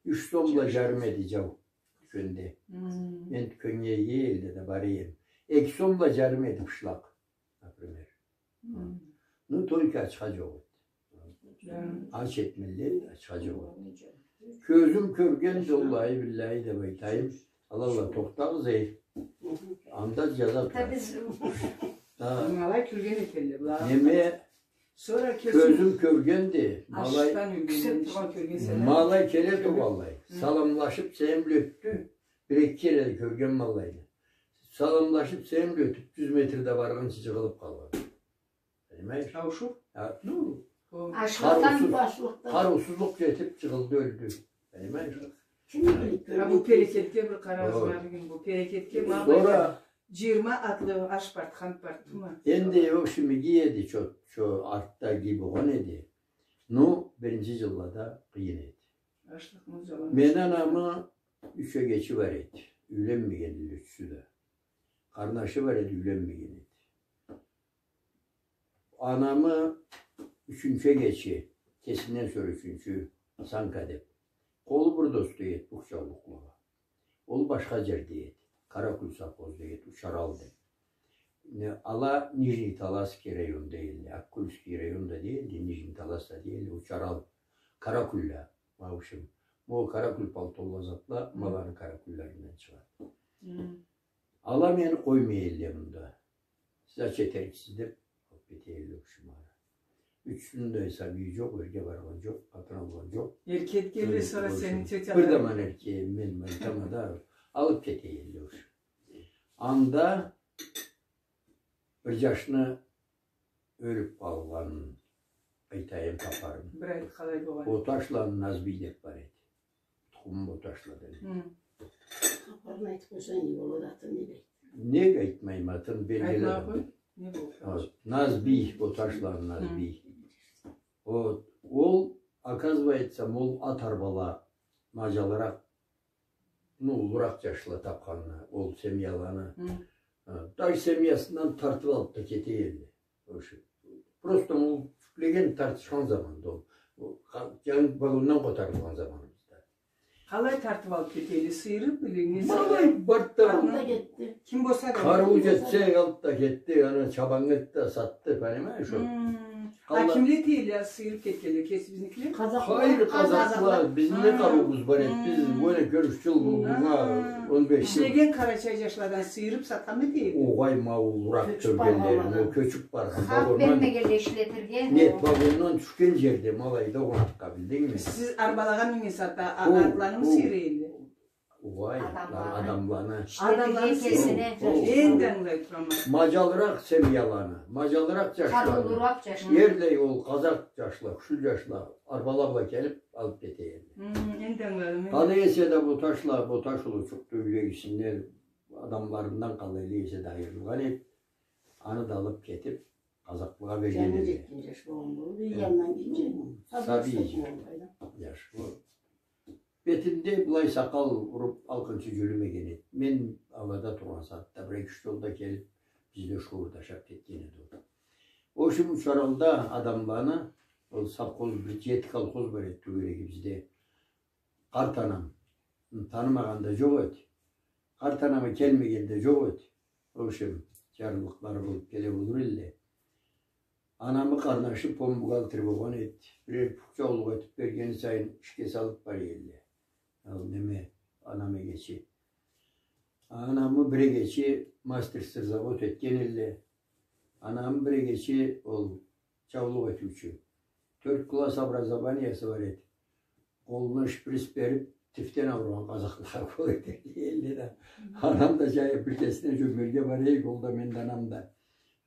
юч сом бла джарым эди джау тюкенде. Мен тюкеннге ие элде да бара эдим. Эки сом бла джарым эди бышлакъ, например. Ну, только ачха джокъ эди. Ач эди миллет, ачха джокъ эди. Кёзюм кёргенди, уаллахи, биллахи деб айтайым. Ала, ала, тохтагъыз, эй. Анда джаза турады. Ма алай кюлген этелле была. Неме, сора кёзюм кёргенди. Ачдан ёлгенлени ичинде кёргенсе да. Ма алай келе тургъанлай. Саламлашыб, сени бла ётдю. Бир-эки кере да кёргенме алайды. Саламлашыб, сени бла ётюб, джюз метр да баргъынчы джыгъылыб къалгъан. Понимаешь? Ауушуб? А, ну, ачлыкъдан. Къарыусузлукъ джетиб, джыгъылды, ёлдю. Понимаешь? Ким билиб? А бу Перекетге бир къарагъыз, ма бюгюн бу Перекетге, ма былайда джыйырма атлы аш барды, хант барды, тюйюлмю? Энди, в общем, иги эди, чо, чо, артда иги болгъан эди. Ну, биринчи джыллада къыйын эди. Ачлыкъны джалан. Мени анамы юч эгечи бар эди. Юйленмеген эди ючюсю да. Къарнашы бар эди, юйленмеген эди. Анамы ючюнчю эгечи, кесинден сора ючюнчю, Санка деб. Къолу бир да уста эди бу джаулукълагъа. Ол башха джерде эди. Къаракюль совхозда эди, Учарал деб. Не, ала Нижнеталасский районда элле, Аккульский район да дейле, Нижнеталас да дейле, Учарал, Къаракюлле, в общем. Ма ол Къаракюль палтолла затла, ма аланы Къаракюллеринден чыгъады. Ала мени къоймай элле мында. Сиз ач этериксиз деб, алыб кете элле ушумары. Ючюсюню да сабийи джокъ, эрге баргъан джокъ, къатын алгъан джокъ. Эрке этгенле, сора сени тётя. Бир да ман эрке, мен, мен айтама да, алыб кете элле ушу. Анда бир джашны ёлюб къалгъан, айтайым, тапарым. Бир айт, къалай болгъан? Боташланы Назбий деб бар эди. Тукъуму Боташладан. Хы. Хапарын айтыб къойсанг, не болады, атын неге айтмайма, атын белгили адам. Айтмай къой, не болду? Вот. Назбий, Боташланы Назбий. Вот. Ол, оказывается, ол ат арбала, маджалыракъ, ну, уллуракъ джашла тапханына, ол семьяланы. Хы. Даже семьясындан тартыб алыб да кете элле. Просто ол джюклеген, тартышхан заманда ол. Ол ха-, джангы вагондан къотарылгъан заманыбызда. Къалай тартыб алыб кете элле? Сыйырыб мы, не сала? Ма алай барды да. Алыб да кетди. Ким болса да. Къарыуу джетсе, алыб да кетди, аны чабаннга этди да сатды, понимаешь, ол. Хы. А кимле эте элле сыйырыб кетгенле? Кесибизникиле? Къазакъла. Хайыр, къазакъла. Къазакъла. Бизни къарыуубуз бар эди. Биз, хы, ёне кёрюшчю, хы, бунга он беш джыл. Ишлеген къарачай джашладан сыйырыб сатхан эте элле. Огъай, ма ол уллуракъ кёргенлерин, ол кёчюб баргъан. Хакъ бермегенле ишлетирге. Нет, вагондан тюшген джерде, ма алайда къонакъгъа, билдингми? Сиз арбалагъа минген сагъатда, а, атланы сыйыра элле? Огъай, адамланы. Адамланы. Адамланы сыйыра. Энди ангылай турама. Маджалыракъ семьяланы, маджалыракъ джашланы. Къарыулуракъ джашланы. Эрлай ол къазакъ джашла, кючлю джашла, арбала бла келиб, алыб кете элле. Хы, энди ангыладым, энди. Къалай эсе да Боташла, Боташ улучукъду, юйдегисинден, адамларындан къалай эсе да айырылгъан эди. Аны да алып кетип, къазакълыгъа берген эди. Джангы джетген джаш болгъан болур, э, джанындан гитче. Сабий джаш. Бетинде былай сакъал уруп, алкъынчы джюрюмеген эди. Мен алада тургъан сагъатда бир-эки-юч джолда келип, бизде шуурда ашап кетген эди ол. Ол ючюн бу чаралда адамланы, ол совхоз, бир джети колхоз бар эди тёгерегибизде. Къарт анам танымагъан да джокъ эди. Къарт анамы келмеген да джокъ эди. Ол ючюн джарлылыкълары болуп келе болур элле. Анамы къарнашы пом бухгалтер болгъан эди. Бирер пукъ джаулукъ этип берген сайын ишге салып бара элле. Ол неме, анам эгечи. Анамы бир эгечи мастер сырзавод этген элле. Анамы бир эгечи ол джаулукъ этиучю. Тёрт класс образованиясы бар эди. Къолуна шприц берип, тифден ауругъан къазакълагъа укол эте элле да. Анам да джай биргесине джёмерге бара эдик, ол да, мен да, анам да.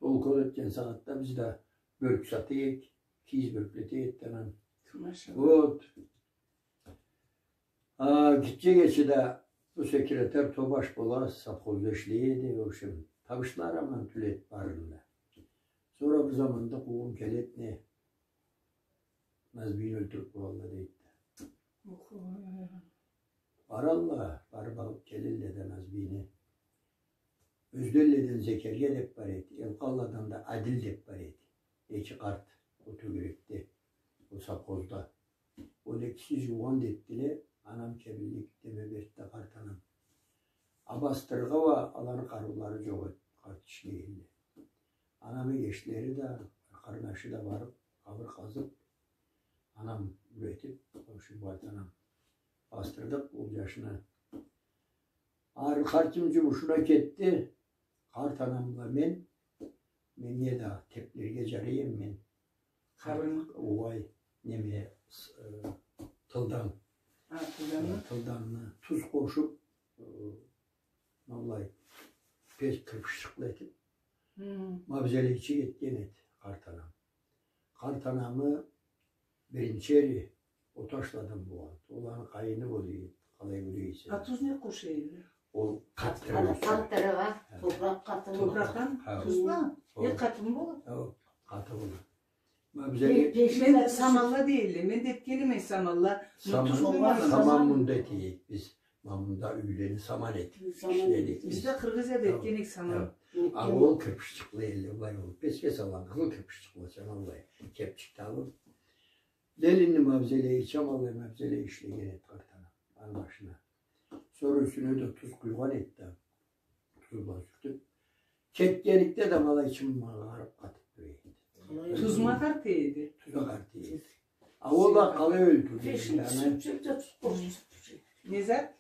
Ол укол этген сагъатда биз да бёрк сата эдик, кийиз бёрклете эди анам. Машалла. Вот. А, гитче-кече да бу секретарь, тобаш бола, совхозда ишлей эди, в общем, табышлары аман тюл эди барыны да. Сора бир заманда къуугъум келеди, не, Назбийни ёлтюрюп къоялла, дейди да. Охо. Баралла, барып алып келелле да Назбийни. Ёзденледен Зекерге деп бар эди, Элкъалладан да Адил деп бар эди. Эки къарт ол тёгерекде, ол совхозда. Ол экиси джуугъан да этдиле, анам кебинлик неме берди да, къарт анам. А бастырыргъа уа аланы къарыулары джокъ эди, къарт ишлегенле. Анам эгечлери да, къарнашы да барып, къабыр къазып, анам юретип, ошо къарт анам, бастырдыкъ ол джашны. Ары къартым джумушуна кетди. Къарт анам бла мен, меннге да теплерге джарай эдим мен. Къабырны? Огъай, неме, с-, э, тылдан. А, тылданны? Э, тылданны туз къошуп, э, ма былай, пес кирпиччикли этип, хы, мавзолейчик этген эди къарт анам. Къарт анамы биринчи эри Оташладан болгъан. Ол аны къайыны болур эди, къалай кёре эсе. А туз не къоша эди? Ол къатдырыргъа. Къатдырыргъа. Хы. Топуракъ къатыбы. Топуракъдан тузла? Хы. Не, къатыбы болур? Хы, къаты болур. Ма бизге... Мен самалла дейдиле, мен да этген эдим самалла. Саман, саман мында этейик биз. Ма мында юйлени саман этип ишледик биз. Биз да Къыргъызияда этген эдик саман. А ол кирпиччикли эди, былай болуп, песге салгъан къызыл кирпиччикли, саманлай, кепчик да алып. Ленинни мавзолейи, саманлай мавзолей ишлеген эди къарт анам аны башына. Сора юсюне да туз къуйгъан эди да. Туз бла сюртюп. Кетгенликде да ма алай ичим къарып къатып тура эди. Тузма къарты эди. Тузма къарты эди. А ол да къалай ёлтюрген? Пешни сюртюп да туз къошуп сюртюп. Не зат?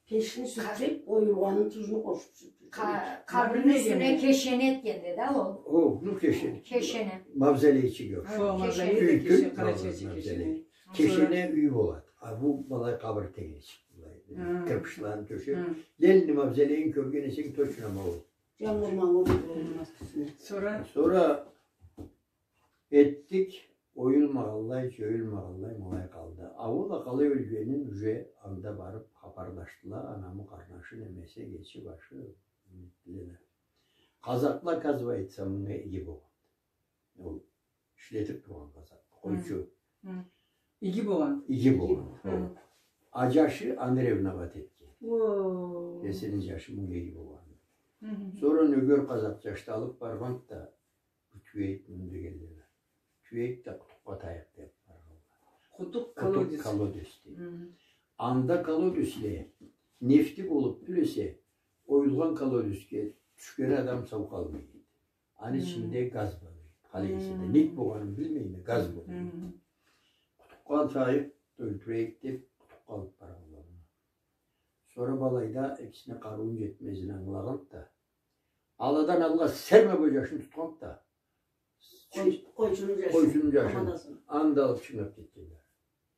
Пешни сюртюп, оюлгъанын тузну къошуп сюртюп. Къа-, къабырны юсюне кешене этгенди да ол. О, ну кешене. Кешене. Мавзолейчик. О, мавзолей, кешене, къарачайча кешене. Кешене юй болады. А бу былай къабыр тегенчик. Былай кирпичлени тёшеп. Ленинни мавзолейин кёрген эсенг, точно ма ол. Джангурмагъа болмаз кишини. Сора? Сора этдик, оюлмагъанлай, джоюлмагъанлай, ма алай къалды. А ол да къалай ёлгенин уже анда барып хапарлашдыла, анамы къарнашы, немеси, эгечи башы, этдиле да. Къазакъла, оказывается, мынга иги болгъанды. Ол ишлетип тургъан къазакъ, къойчу. Иги болгъан. Иги болгъан. Хы. А джашы аны ревновать этген. О. Кесини джашы мынга иги болгъан. Хы-хы. Сора нёгер къазакъ джашны алып баргъанды да, бу Тюйюк мюн дегенле. Тюйюк да Къутукъгъа таяды деп баргъанла. Къутукъ колодец. Къутукъ колодец дейди. Хы. Анда колодецле нефти болуп тюл эсе, оюлгъан колодецге тюшген адам сау къалмай эди. Аны ичинде газ бар эди. Къалай эсе да, нек болгъанын билмейме, газ болгъан. Къутукъгъа таяйыкъ, ёлтюрейик деп, Къутукъгъа алып баргъанла муну. Сора былайда экисине къарыуун джетмезин ангылагъанды да, аладан алгъа серме бу джашны тутханды да, къой-, къойчуну джашын. Къойчуну джашын. Аманасын. Анда алып чыгъып кетгенле.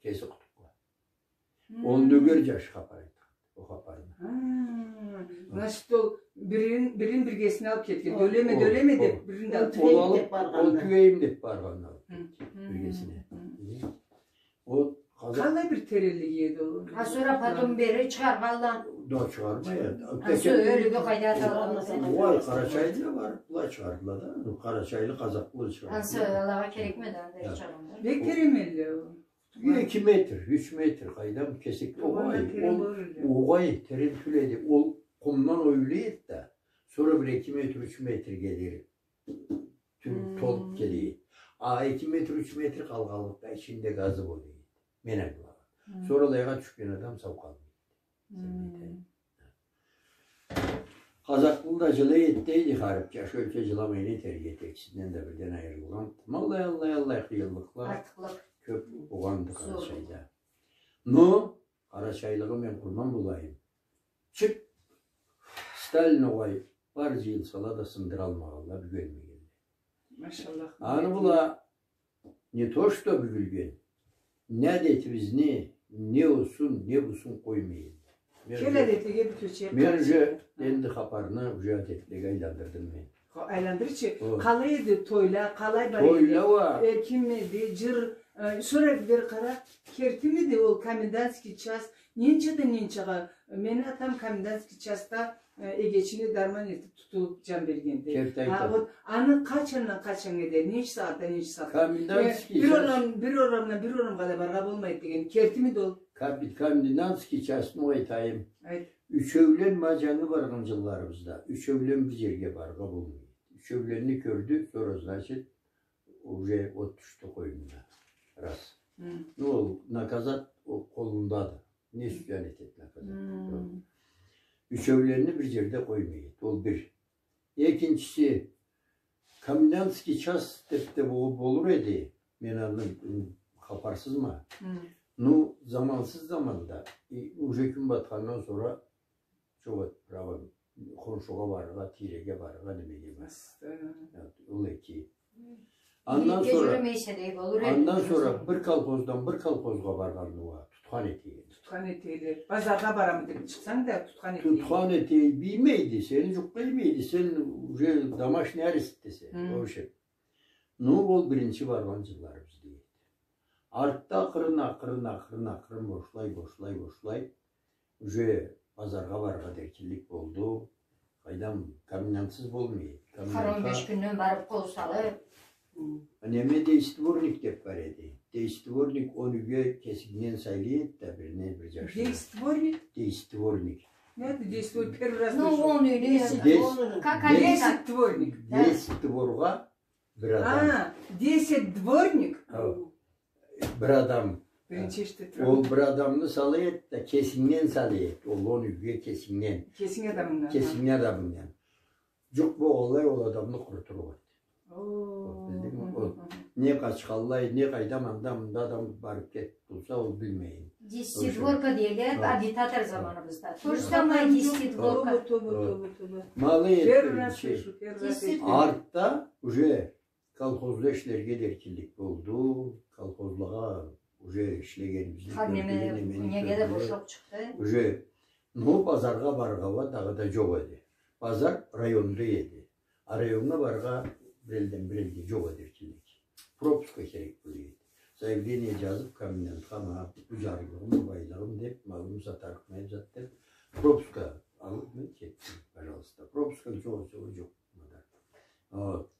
Кеси Къутукъгъа. Ол нёгер джаш хапар айтхан. Ол хапарны. Ха, значит, ол бирин, бирин биргесине алып кетген. Дёлеме, дёлеме деп, бирин да алып кетген. Ол алып, ол тюейим деп баргъанын алып кетген. Биргесине. Ол Къалай бир теренлиги эди ол? А сора потом бери чыгъаргъанла. Да чыгъармай эди. А сора ёлюгю къайда аталгъанла? Огъай, къарачайлыла барыб былай чыгъардыла да. Къарачайлы, къазакълы чыгъардыла. А сора алагъа керекмиди анда чыгъаргъанла? Бек теренмиди ол. Эки метр, юч метр, къайдам, кесек. Огъай, ол огъай терен тюл эди. Ол къумдан оюла эди да. Сора бир эки метр, юч метрге дери толуб келе эди. А эки метр, юч метр къалгъанлыкъгъа ичинде газы бола эди. Мен ангылагъан. Сора алайгъа тюшген адам сау къалмай эди. Къазакълыла да жылай эди дейди, харип, джаш ёлсе, жыламай не этерге эди, экисинден да бирден айырылгъан. Ма аллай, аллай, аллай къыйынлыкъла кёб болгъанды Къарачайда. Но къарачайлыгъа мен къурман болайым. Чыкъ, Сталин огъай, бар джыйылсала да сындыралмагъанла, бюгелмегенле. Машаллах. Аны была не то что бюгюлген, не адетибизни, не осун, не бусун къоймай эди. Кел адетлеге бир кёчейик. Мен уже энди хапарны уже адетлеге айландырдым мен. Айландырчы, къалай эди тойла, къалай бар эди? Тойла уа. Э, ким эди, джыр, э, сора бир къара, кертимиди ол комендантский час, ненчадан ненчагъа? Мени атам комендантский часда, э, эгечини дарман этиб тутуб джан бергенди. Керти айтама. А вот аны къачандан къачаннга дери, ненча сагъатдан ненча сагъатгъа? Комендантский час. Э, бир орам, бир орамдан бир орамгъа да барыргъа болмайды деген. Кертимиди ол? Комен-, комендантский часны айтайым. Айт. Ючеулен, ма джангы баргъан джылларыбызда, ючеулен бир джерге барыргъа болмай эди. Ючеуленни кёрдю, сора, значит, уже от тюшдю къойнуна. Раз. Ну, ол наказать ол къолундады. Не сюйсенг эт, наказать. Ючеуленни бир джерде къоймай эди. Ол бир. Экинчиси, комендантский час деб да бол-, болур эди. Мен андан, м, хапарсызма. Ну, замансыз заманда, и, уже кюн батхандан сора джокъ эди правам хоншугъа барыргъа, тийреге барыргъа, немеге барыргъа. Ол эки. Андан сора, андан сора бир колхоздан бир колхозгъа баргъанны уа тутхан эте эди. Тутхан эте эди. Базаргъа барама деб чыкъсанг да, тутхан эте эди. Тутхан эте эди, иймейди, сени джукъ иймейди, сен уже домашний арест этесе. В общем. Ну, ол биринчи баргъан джылларыбыз дейди. Артда акъырын, акъырын, акъырын, акъырын, бошай, бошай, бошай. Уже базаргъа барыргъа да эркинлик болду. Къайдам, комендантсыз болмай эди. Комендантха он беш кюнден барыб къол салыб. Неме, деисдворник деб бар эди. Деисдворник он юйге кесингден сайлай эди да, бирине бир джашны. Деисдворник? Деисдворник. Не это деисдвор-, первый раз слышу. Ну, он юйге. Дес-, как они так? Десять дворник. Да. Десять дворгъа бир адам. А, десять дворник? Хау. Бир адам. Биринчи эшитиб турама. Ол бир адамны салай эди да, кесингден салай эди. Ол он юйге кесингден. Кесинг адамынгдан. Кесинг адамынгдан. Джукъ болгъанлай ол адамны къурутургъа эди. О. Билдингми? Ол не къачханлай, не къайда, анда, мында адам барыб кетиб турса, ол билмейин. Десятидворка дейле эди агитатор заманыбызда. То же самое десятидворка. Тоба, тоба, тоба, тоба. Ма алай эди биринчи. Первый раз слышу, первый раз слышу. Артда уже колхозда ишлерге да эркинлик болду. Колхозлагъа уже ишлегенибизни кёрдюле, немени кёрдюле. Уже, ну, базаргъа барыргъа уа дагъыда джокъ эди. Базар районда эди. А районнга барыргъа бир элден бир элге джокъ эди эркинлик. Пропуска керек бола эди. Заявление джазыб комендантха, ма бу джарлылыгъым, бу байлыгъым деб, малымы сатарыкъма, зат деб, пропуска алыб мен кетдим, пожалуйста. Пропуска джокъ эсе, джокъ. Вот.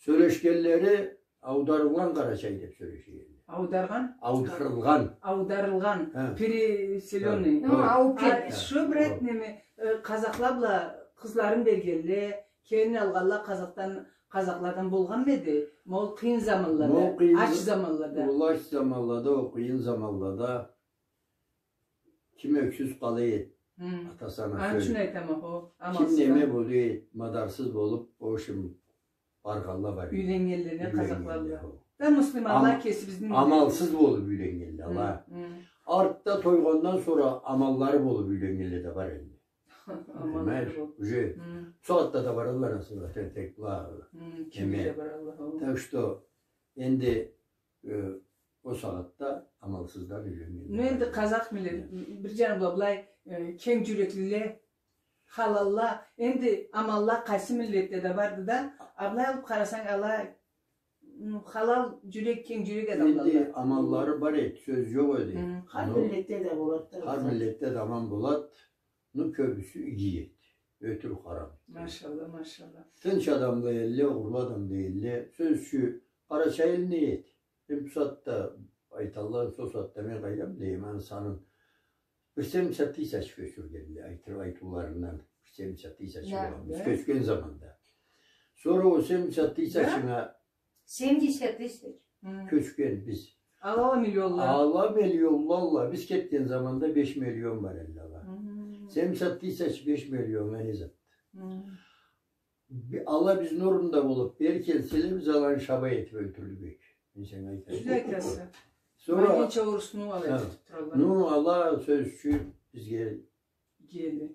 Сёлешгенлери аударылгъан къарачай деб сёлешгенле. Аударгъан? Аударылгъан. Аударылгъан. Ха. Переселённый. Ну, аууб кетген. Шо, брат, неме, э, къазакъла бла къызларын бергенле, келин алгъанла къазакъдан, къазакъладан болгъанмы эди? Ма ол къыйын заманлада, ач заманлада. Ол ач заманлада, ол къыйын заманлада. Ким ёксюз къала эди, атасы, анасы ёлюб. Аны ючюн айтама, хо, амалсыз. Ким неме бола эди, мадарсыз болуб, в общем, баргъанла бар эди. Юйленнгенле къазакъла бла. Да муслиманла кесибизни. Амалсыз болуб юйленнгенле ала. Артда тойгъандан сора амаллары болуб юйленнгенле да бар энди. Амаллары болуб. Уже бусагъатда да баралла, ансы, тентек бла. Кими да баралла. Так что, энди Э, ол сагъатда амалсыздан юйленнгенле. Ну, энди къазакъ миллет, бир джаны бла былай, э, кенг джюреклиле, халалла, энди амалла къайсы миллетде да барды да, а былай алыб къарасанг, ала М, халал джюрек, кенг джюрек адамла. Энди аманлары бар эди, сёз джокъ эди. Хар миллетде да болады да. Хар миллетде да аман болады. Ну кёбюсю иги эди. Ётюрюк, харам. Машалла, машалла. Тынч адам да элле, огъурлу адам да элле. Сёз ючюн, къарачай эл не эди? Эм бусагъатда айталла, сосагъатда мен къайдам дейме, аны санын. Бир семьдесят тысяч кёчюргенди, айтыр, айтыуларындан. Бир семьдесят тысяч болгъан биз кёчген заманда. Сора ол семьдесят тысячны Семьдесят тысяч. Кёчген биз. Ала миллионла. Ала миллионла, ала. Биз кетген заманда беш миллион бар элле ала. Семьдесят тысяч беш миллионнга не зат? Ала бизни орунда болуп, бери келселе, биз аланы шабай этип ёлтюрлюк эдик. Мен сеннге айтайым. Тюз айтаса. Сора... Ма ненча орусну алай тутуп туралла. Ну, ала, сёз ючюн, бизге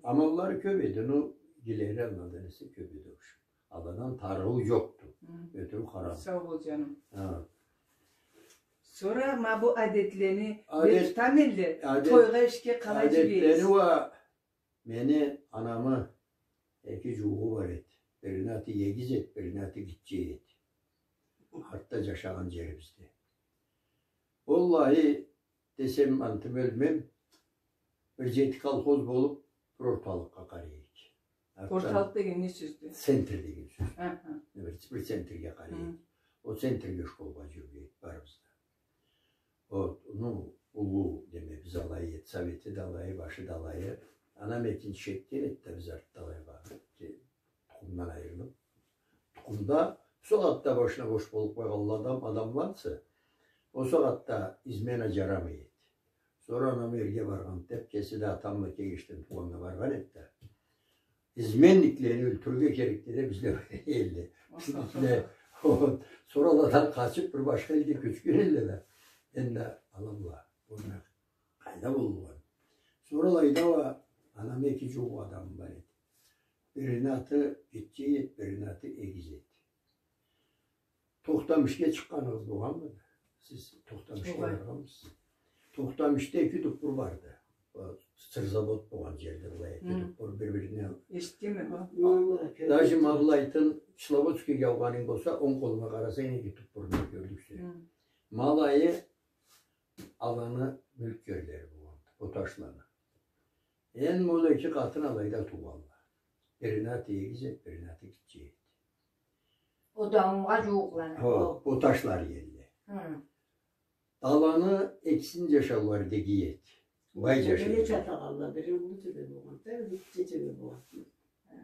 Аманлары кёп эди, ну, игилери андан эсе кёп эди, ушул. Аладан тарыуу джокъду. Ётюрюк, харам. Сау бол, джаным. Сора ма бу адетлени мен тутам элле, тойгъа, ишге къалай джюрюйсюз? Адетлени уа, мени анамы эки джууугъу бар эди. Бирини аты Эгиз эди, бирини аты Гитче эди. Артда джашагъан джерибизде. Уаллахи, десем, антым ёлмем, бир джети колхоз болуп, бир орталыкъгъа къарай эдик. Орталыкъ деген не сёздю? Центр деген сёз. Бир, бир центрге къарай эдик. Ол центрге школгъа джюрюй эдик барыбыз да. Ол, ну, уллу, деме, биз алай эдик, совети да алай, башы да алай. Анам экинчи шекде эди да, биз артда алай барды. Тукъумдан айырылып. Тукъумда, ол сагъатда башына бош болуп къойгъанла адам, адамланса, ол сагъатда измена джарамай эди. Сора анам эрге баргъан деп, кеси да атам бла кенгешден туугъаннга баргъан эди да. Изменниклени ёлтюрюрге керекди деп, бизле элле. Бизникиле, вот. Сора аладан къачып, бир башха элге кёчген элле да. Энди ала бла, онда къайда боллукъ? Сора алайда уа анам эки джууукъ адамы бар эди. Бирини аты Гитче эди, бирини аты Эгиз эди. Тохтамышге чыкъгъаныгъыз болгъанмыды? Сиз Тохтамышге баргъанмысыз? Тохтамышда эки туппур барды. Ол сырзавод болгъан джерде былай эки туппур бир-бирине. Эшитгенме бу? Даже ма былайтын Кисловодскийге аугъанынг болса, онг къолунга къарасанг, эки туппурун да кёрлюксе. Ма алайы аланы мюлк ерлери болгъанды, Боташланы. Энди ол эки къатын алайда туугъанла. Бирини аты Эгиз эди, бирини аты Гитче эди. Ол да онга джууукъланы. Хо, Боташлары элле. Аланы экисини джашаулары да иги эди. Бай джашай эди. Бири уллу тёбе болгъан, бири кичи тёбе болгъан.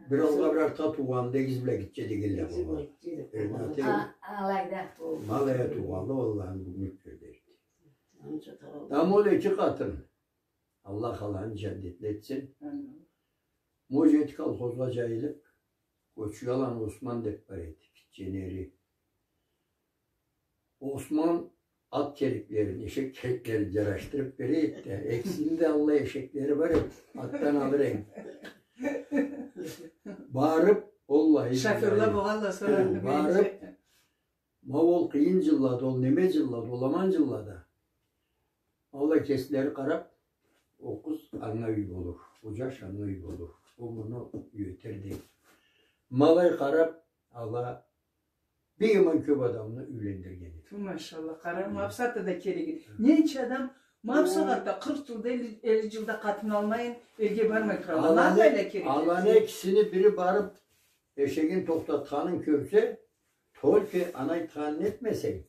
Бир алгъа, бир артха туугъан да Эгиз бла Гитче дегенле болгъан. Бирини аты... Алайда. Ма алайда туугъанла, аланы мюлк ерлери эди. Ама ол эки къатын, Аллах аланы джаннетли этсин. Амин. Ма ол джети колхозгъа джайылып, Кочуяланы Осман деп бар эди, Гитчени эри. Осман ат кереклерин, эшек кереклерин джарашдырып бере эди да, экисини да аллай эшеклери бар эди, атдан алыр эди. Барып, аллай, шофёрла болгъанла сора, барып, ма ол къыйын джыллада, ол неме джыллада, ол аман джыллада, аллай кеслери къарап, ол къыз анга юй болур, ол джаш анга юй болур, ол муну юйретер деп. Ма алай къарап, ала бек аман кёп адамны юйлендирген эди. Ту, машалла, къара, ма бусагъатда да кереги. Ненча адам ма бусагъатда, къыркъ джылда, элли, элли джылда къатын алмайын, элге бармай туралла. Ма алайла кереги. Аланы экисини бири барып, эшегин тохтатханын кёрсе, только аны айтханын этмесенг,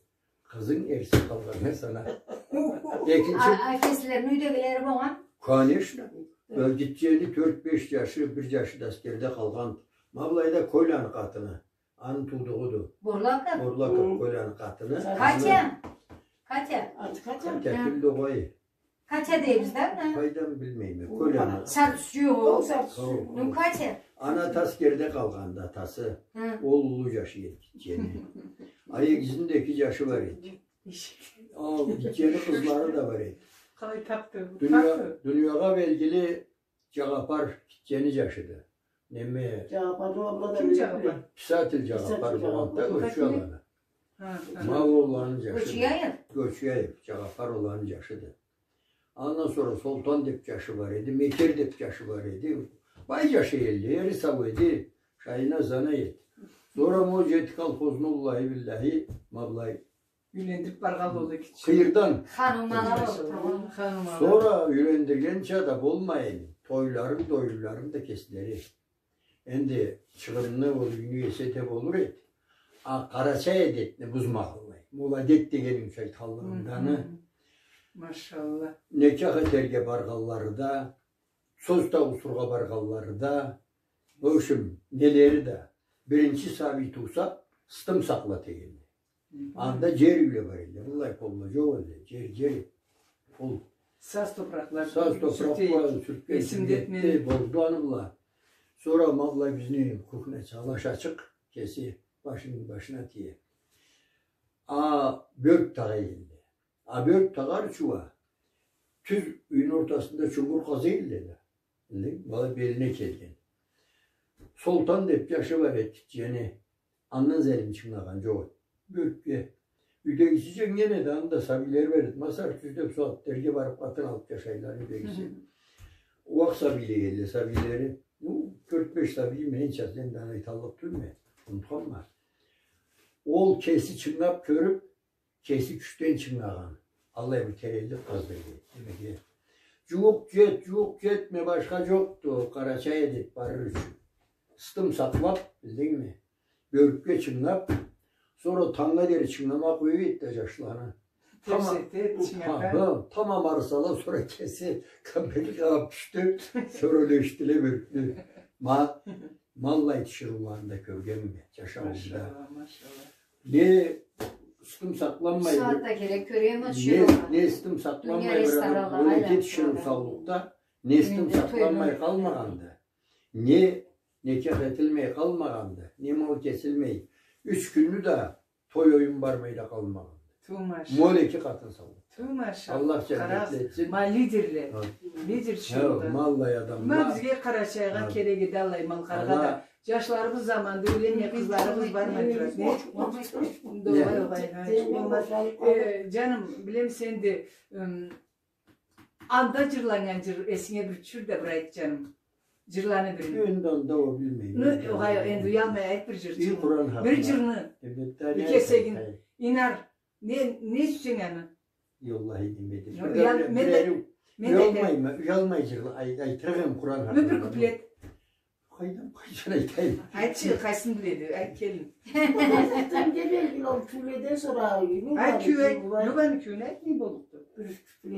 къызынг эрсиз къалгъаннга санар. Экинчи... А, а кеслерини юйдегилери болгъан? Конечно. Ол Гитчени тёрт-беш джашы, бир джашы да аскерде къалгъан. Ма былайда Койланы къатыны. Аны туудугъуду. Борлаков? Борлаков, Койланы къатыны. Катя. Катя. Аты Катя. Катя, тюлдю къой. Катя дейбиз да, мына. Къайдан билмейме. Койланы. Сартюсю. Ол Сартюсю. Ну, Катя. Аны атасы аскерде къалгъанды, атасы. Ол уллу джашы эди Гитчени. А Эгизни да эки джашы бар эди. Ол Гитчени къызлары да бар эди. Къалай тапды? Дуния-, дуниягъа белгили Джагъапар Гитчени джашыды. Неме? Джагъапар, ол да... Ким Джагъапар? Писатель Джагъапар болгъанды да, Кочуяланы. Ма ол аланы джашыды. Гочуяев? Гочуяев, Джагъапар аланы джашыды. Андан сора Солтан деп джашы бар эди, Мекер деп джашы бар эди. Бай джашы эди, эри сау эди, шайына зана эди. Сора ма ол джети колхозну, уаллахи-биллахи, ма былай юйлендирип баргъанла ол да кичи. Къыйырдан. Ханумала болду. Ханумала. Сора юйлендиргенча да болмайын, тойларын да, оюнларын да кеслери. Энди чыгъымны ол юйню эсе да болур эди. А къарачай адетни бузмагъанлай. Ма ол адет дегенинг ючюн айтханлыгъымданы. Машалла. Некях этерге баргъанлары да, сёз тауушургъа баргъанлары да, в общем, нелери да, биринчи сабий тууса, сытым сакъла дегенди. Анда джер юйле бар эди. Быллай полла джокъ эди. Джер, джер. Ол саз топуракъла, саз топуракъла сюртген, эсимде этме, болду аны бла. Сора ма былай бизни кухнячы, алашачыкъ, кеси башыны башына тие. А бёрк тагъа эди. А бёрк тагъар ючюн а тюз юйню ортасында чунгур къаза эди да. Билдинг, былай белине келген. Солтан деп джашы бар эди, джени. Андан зерин чынгагъан джокъ эди. Бёркге. Юйдегиси дженген эди, аны да сабийлери бир эди. Ма сагъат тюз деп сагъат терге барып къатын алып джашайла юйдегиси. Уакъ сабийле эдиле, сабийлери. Ну, тёрт-беш сабий ме, энча, энди аны айталлыкъ тюлме. Унутханма. Ол кеси чынгап кёрюп, кеси кючден чынгагъан. Аллай бир теренлик къаздыргъан. Демеге, джууукъ джет, джууукъ джетме, башха джокъду, къарачай адет барыр ючюн. Сытым сакълап, билдингми? Бёркге чынгап, сора тангнга дери чынгламай къоя эди да джашланы. Тамам, терс этип, чынгата. Ха, тамам арысала, сора кеси камберге къагъып тюшдю, сора юлешдиле бёркню. Ма Ма аллай тиширыуланы да кёргенме джашауумда. Машалла, машалла. Не сытым сакъланмай, бусагъатда керек кёреме, не, не сытым сакъланмай, бир адам, ол эки тиширыу саулукъда, не сытым сакъланмай къалмагъанды, не некях этилмей къалмагъанды, не мал кесилмей. Юч кюнню да той-оюн бармай да къалмагъанды. Ту машалла. Ма ол эки къатын саулукъ. Ту машалла. Аллах джаннетли этсин. Ма лидерле. Ха. Лидер чыгъды. Ма аллай адамла. Ма бизге Къарачайгъа керек эди аллай малкъаргъа да. Джашларыбыз заманда юйленмей, къызларыбыз бармай турады. Не? Огъай, огъай, огъай. Э, джаным, билем сен да, ым, Анда джырланнган джыр эсинге бир тюшюр да, бир айт, джаным. Джырланы бирин. Энди анда ол билмейме. Ну, огъай, энди уялмай айт бир джыр. Бир джырны. Бир кесегин. Инар, не, не тюшсенг аны. Уаллахи, билмедим. Уялмайма, уялмай джырла, айт, айтырыкъ эдим Къуран хакъында. Ну, бир куплет. Къайдан, къайдан айтайым? Айтчы, къайсын биледи, айт, келин. Сен де белгили ол кюйледен сора, Люба. Ай, кюй, Любаны кюйюн айт, не боллукъду?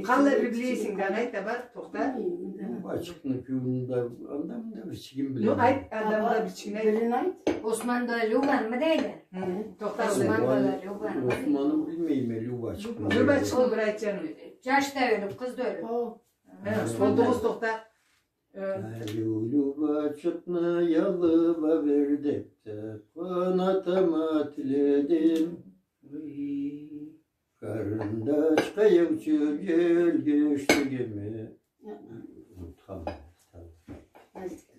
Къаллай бир билесенг да, айт да бар, тохта. Люба ачыкъны кюйюн да, анда-мында бирчигин билеме. Ну, айт, анда-мында бирчигин айт. Бирин айт. Осман да Любанымы дейди? Хы, тохта. Осман да Любанымы? Османы билмейме, Люба ачыкъны. Люба ачыкъны бир айтчы аны. Джаш да ёлюп, къыз да ёлюп. Хы, болду, тохта. Э. Ариу Любачыкъны алып а бер деп, тапхан атама тиледим. Уй. Къарындаш къаяучу джелге ёшдюгеме. Унутханма.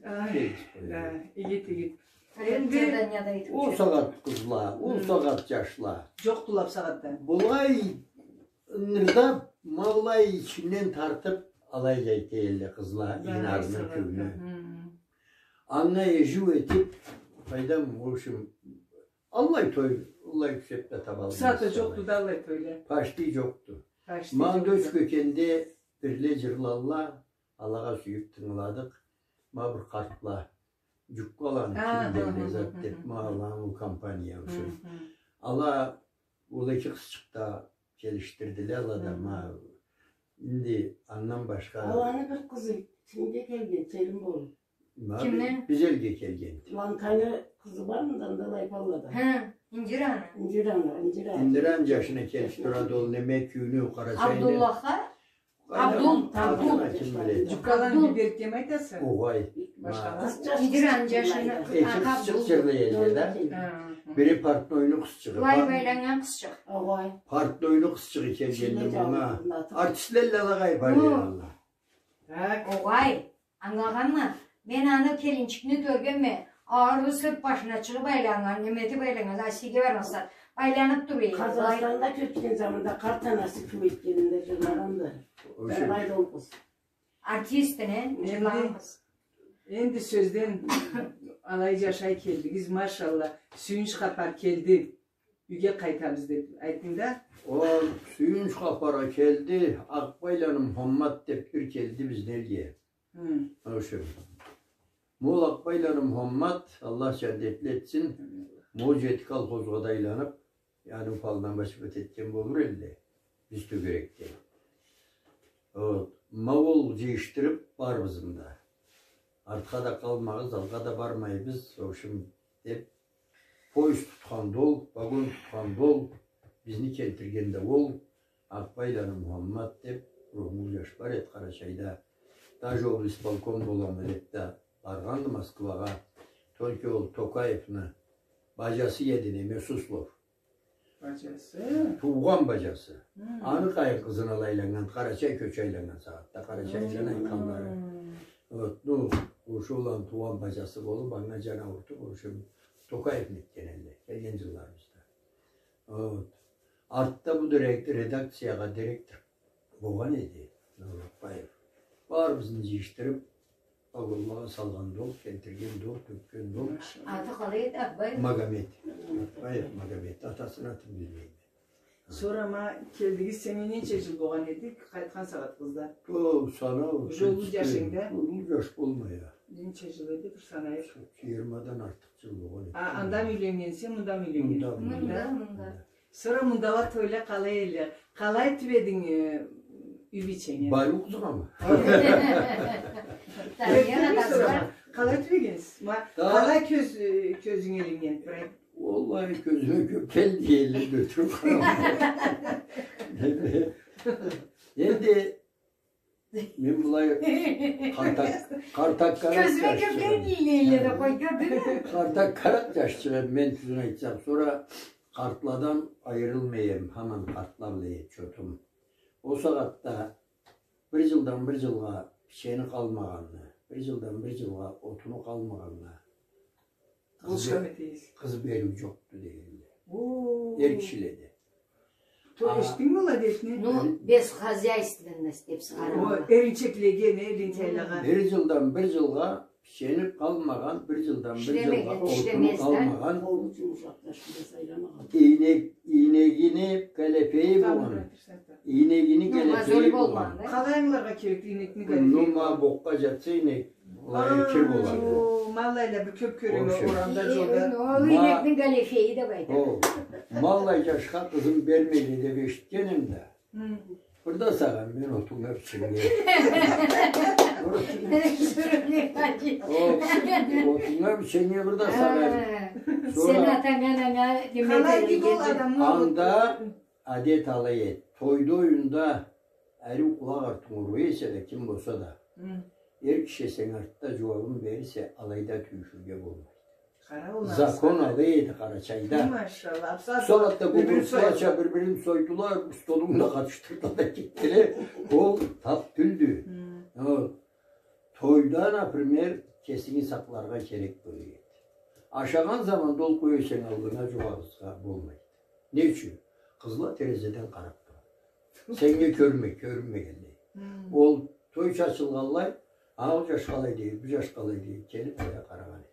Ай, да, игит, игит. Энди ол сагъат къызла, ол сагъат джашла. Джокъдула бусагъатда. Былай ынырдап, ма былай ичинден тартып, алай айта элле къызла, Инарны кюйюн. Анга эжиу этип, къайдам, в общем, аллай той, аллай кюсеп да табалмайсыз. Бусагъатда джокъду да аллай тойла. Почти джокъду. Почти джокъду. Ма анда Ёчкекенде бирле джырлалла, алагъа сюйюп тынгыладыкъ. Ма бир къартла, джуккаланы ким дейле, зат деп, ма аланы ол компания, в общем. Ала ол эки къызчыкъ да келишдирдиле, ала да, ма, энди андан башха. Аланы бир къызы кимге келген, келин болуп? Кимни? Биз элге келген. Ланканы къызы бармыды анда, Лайпаллада? Хы, Индираны. Индираны, Индираны. Индираны джашына келип турады ол, неме, кюйню, Къарачайны. Абдуллахха? Абдул, Абдул. Джуккаланы бир беркем айтаса. Огъай. Башхала. Индираны джашына. Эки къызчыкъ джырлай элле да. Бири портнойну къызчыгъы. Былай байланнган къызчыкъ. Огъай. Портнойну къызчыгъы келгенди манга. Артистле алагъай барлыкъла. Огъай. Ангылагъанма, мен аны келинчикни кёргенме, ауурлу сырт башына чыгъып айланнган, неме этип айланнган, Асийге бармаса, айланып тура эди. Къазахстанда кёчген заманда къарт анасы кюй этгенинде джырлагъанды. Джырлайды ол къыз. Артистине, джырлагъан къыз. Энди сёзден алай джашай келдигиз, машалла, сюйюнч хапар келди. Юйге къайтабыз деб айтдынг да. Ол сюйюнч хапар а келди, Акъбайланы Мухаммат деб бир келди бизни элге. Хы. Ошо. Ма ол Акъбайланы Мухаммат, Аллах джандетли этсин, ма ол джети колхозгъа да айланыб, яни, уполномоченный этген болур элле биз тёгерекде. Вот. Ма ол джыйышдырыб барыбызны да. Артха да къалмагъыз, алгъа да бармайбыз, в общем, деб, поезд тутхан да ол, вагон тутхан да ол, бизни келтирген да ол, Акъбайланы Мухаммат деб бир уллу джаш бар эди Къарачайда. Даже облисполком болама деб да баргъанды Москвагъа. Только ол Токаевни баджасы эди, неме, Суслов. Баджасы? Туугъан баджасы. Хы. Аны къайын къызын ала айланнган, Къарачай кёче айланнган сагъатда, Къарачайдан айтханлары. Хы. Вот, ну, ошо улан туугъан баджасы болуб, анга джан аурутуб, ошо Токаев нетген элле, келген джылларыбызда. Вот. Артда бу дирек-, редакциягъа директор болгъан эди Нурбакпаев. Барыбызны джыйышдырыб, вагонлагъа салгъан да ол, келтирген да ол, тёкген да ол. Машалла. Аты къалай эди, Акъбаев? Магомет. Акъбаев Магомет. Атасыны атын билмейме. Сора ма келдигиз, сеннге ненча джыл болгъан эди, къайтхан сагъатыгъызда? О, сана, о, уже уллу джаш эдинг да? Уллу джаш болмай а. Ненча джыл эди, бир санайыкъ. Джыйырмадан артыкъ джыл болгъан эди. А, анда мы юйленнгенсе, мында мы юйленнгенсе? Мында, мында. Мында, мында. Сора мындагъы тойла къалай элле? Къалай этиб эдинг, э, юй бийченги? Бары къызыгъамы? Къалай этиб эдигиз? Ма, къалай кёз, э, кёзюнг илиннгенди, бир айт. Уаллахи, кёзюме кёб келди, элле да туруб къарама. Энди, энди Мен былай къартак-, къартаккаракъ джашчыкъ эдим. Кёзюме кёб келди, элле да къой, кёрдюнгмю? Къартаккаракъ джашчыкъ эдим, мен тюзюн айтсам. Сора къартладан айырылмай эдим, хаман къартла бла эди чотум. Ол сагъатда бир джылдан бир джылгъа печени къалмагъанны, бир джылдан бир джылгъа отуну къалмагъанны, къыз бе-, къыз бериу джокъду дегенле. Эр кишиледе. Той, эшитдингми ол адетни? Ну, бесхозяйственность деб сыгъаргъанла. Эринчеклеге, не, лентяйлагъа. Бир джылдан бир джылгъа печени къалмагъан, бир джылдан бир джылгъа отуну къалмагъан. Ийнек-, ийнегини галепейи болгъан. Ийнегини галепейи болгъан. Къалай ангыларгъа керекди ийнекни галепейи? Ну, ма бокъгъа джатса ийнек. Былай кир болады. Ма алайла бир кёб кёреме орамда, джолда. Ол ийнекни галефейи деб айтады. Ма аллай джашха къызын бермейди деб эшитгенме да. Бир да сагъан, мен отуннга, печеннге. Отуннга, печеннге бир да сагъан. Сора сени атанг, ананг, къалай дейди ол адамны, анда адет алай эди. Тойда, оюнда ариу къулакъ артынг урууча да, ким болса да. Эр киши эсенг артда джууабын берирсе, алайда тюйюшюрге болмайды. Закон алай эди Къарачайда. Машалла. Сора да бу бир-бирин сойдула, столунгу да къатышдырдыла да кетдиле. Ол таб тюлдю. Тойда, например, кесинги сакъларгъа керек болур эди. Ашагъан заманда ол къой эсенг аллынга, джууабызгъа болмайды. Не ючюн? Къызла терезеден къараб турады. Сеннге кёрюнме-, кёрюнмегенлей. Ол той чачылгъанлай, а ол джаш къалай дейди, бу джаш къалай дейди, келиб былай къарагъан эди.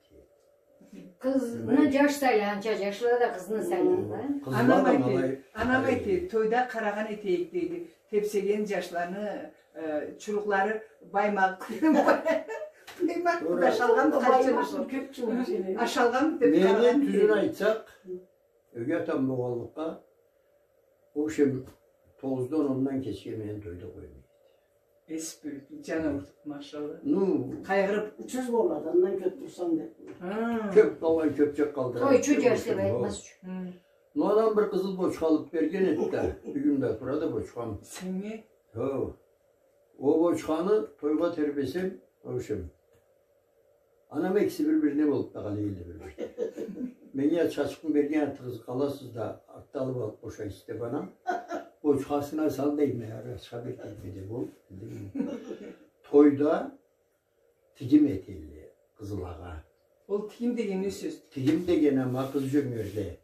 Къызны джаш сайлагъанча, джашла да къызны сайлайла. Анам айтады, тойда къарагъан этейик дейди. Тепсеген джашланы, э, чурукълары баймакъ, баймакъ, ашалгъан, ашалгъан деб къарагъан этейик. Мени тюзюн айтсакъ, Ёге атам болгъанлыкъгъа, в общем, тогъуздан ондан кечге мени тойда къоймай эди. Эсиб бёлюб, джан аурутуб, машалла. Ну. Къайгъырыб. Учуз болады, андан кёб турсанг деб. Кёб къалгъан кёбчек къалдырады. Тойчу джаш деб айтмаз ючюн. Ну, анам бир къызыл бочха алыб берген эди да, бюгюн да турады бочхам. Сеннге? Хо. Ол бочханы тойгъа тербесем, в общем, анам экиси бир-бирине болуб да къала эдиле бир-бир. Меннге ачха-ачхыкъны берген, артыгъызны къаласыз да, артда алыб алыб бошайсыз деб анам. Бочхасына сал дейме, ачха бер дейме деб ол. Тойда тигим этелле къызлагъа. Ол тигим деген не сёз? Тигим деген ама къыз джёнгерде.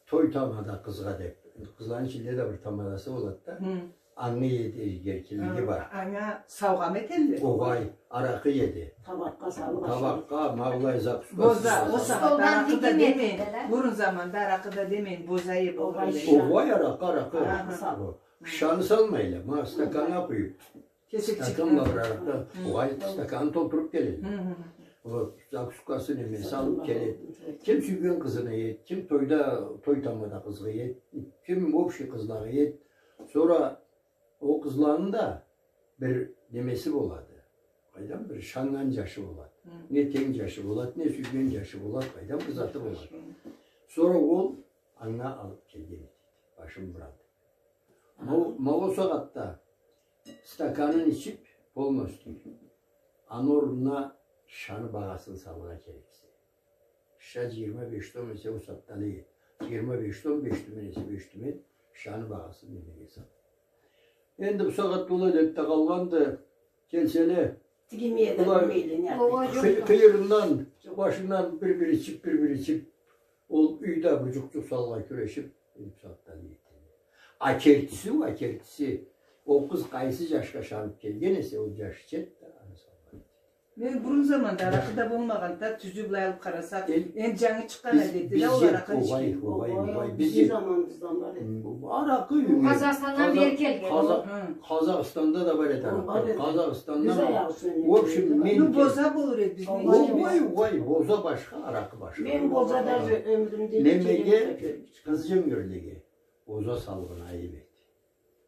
Той тамада къызгъа деб. Къызланы ичинде да бир тамадасы болады да. Хы. Анга иеди, эркинлиги бар. Анга саугъамы этелле? Огъай, аракъы иеди. Табакъгъа салып ашай. Табакъгъа, ма былай закускасы. Боза, о сагъатда аракъы да демейин. Бурун заманда аракъы да демейин, боза ие болур эле. Огъай, аракъы, аракъы. Шаны салмайла, ма стаканнга къуюп. Кесекчик. Стакан бла бир аракъы, огъай, стаканны толтуруп келеди. Ол закускасын, немесин алып келеди. Ким сюйген къызына иеди, ким тойда, той тамада къызгъа иеди, ким общий къызлагъа иеди. Сора ол къызланы да бир немеси болады. Къайдам, бир ышаннган жашы болады. Не тенг жашы болады, не сюйген жашы болады, къайдам, бир заты болады. Сора ол анга алып келген этеди, башын бурады. Ма ол сагъатда стаканын ичип, полностью, аны орнуна шаны багъасын салыргъа керексе. Ша жыйырма беш тюмен эсе, ол сагъатда алай эди. Жыйырма беш тюмен, беш тюмен эсе, беш тюмен, шаны багъасын немеге сал. Энди бу сагъатда ол адет да къалгъанды, келселе, тигимеге да билмейле, не къый-, къыйырындан, башындан бир-бир ичип, бир-бир ичип, ол юйде бир жукъ-жукъ салыргъа кюрешип, бу сагъатда алай этелле. А кертиси, а кертиси, ол къыз къайсы жашха ышанып келген эсе, ол жаш ичеди да, аны салгъан этеди. Мен бурун заманда аракъы да болмагъанды да, тюзю былай алып къарасакъ, энди жангы чыкъгъан адетди да ол аракъы ичген. Огъай, огъай, огъай, огъай, бизде. Бизин заманыбыздан бар эди. Аракъы, Къазахстандан бери келген. Къазахстанда да бар эди аракъы. Къазахстандан. В общем, мен... Ну, боза болур эди бизде. Огъай, огъай, боза башха, аракъы башха. Мен боза даже ёмюрюмде ичген да кёрмегенме. Немеге, къызча ёмюрлеге боза салгъан айып эди.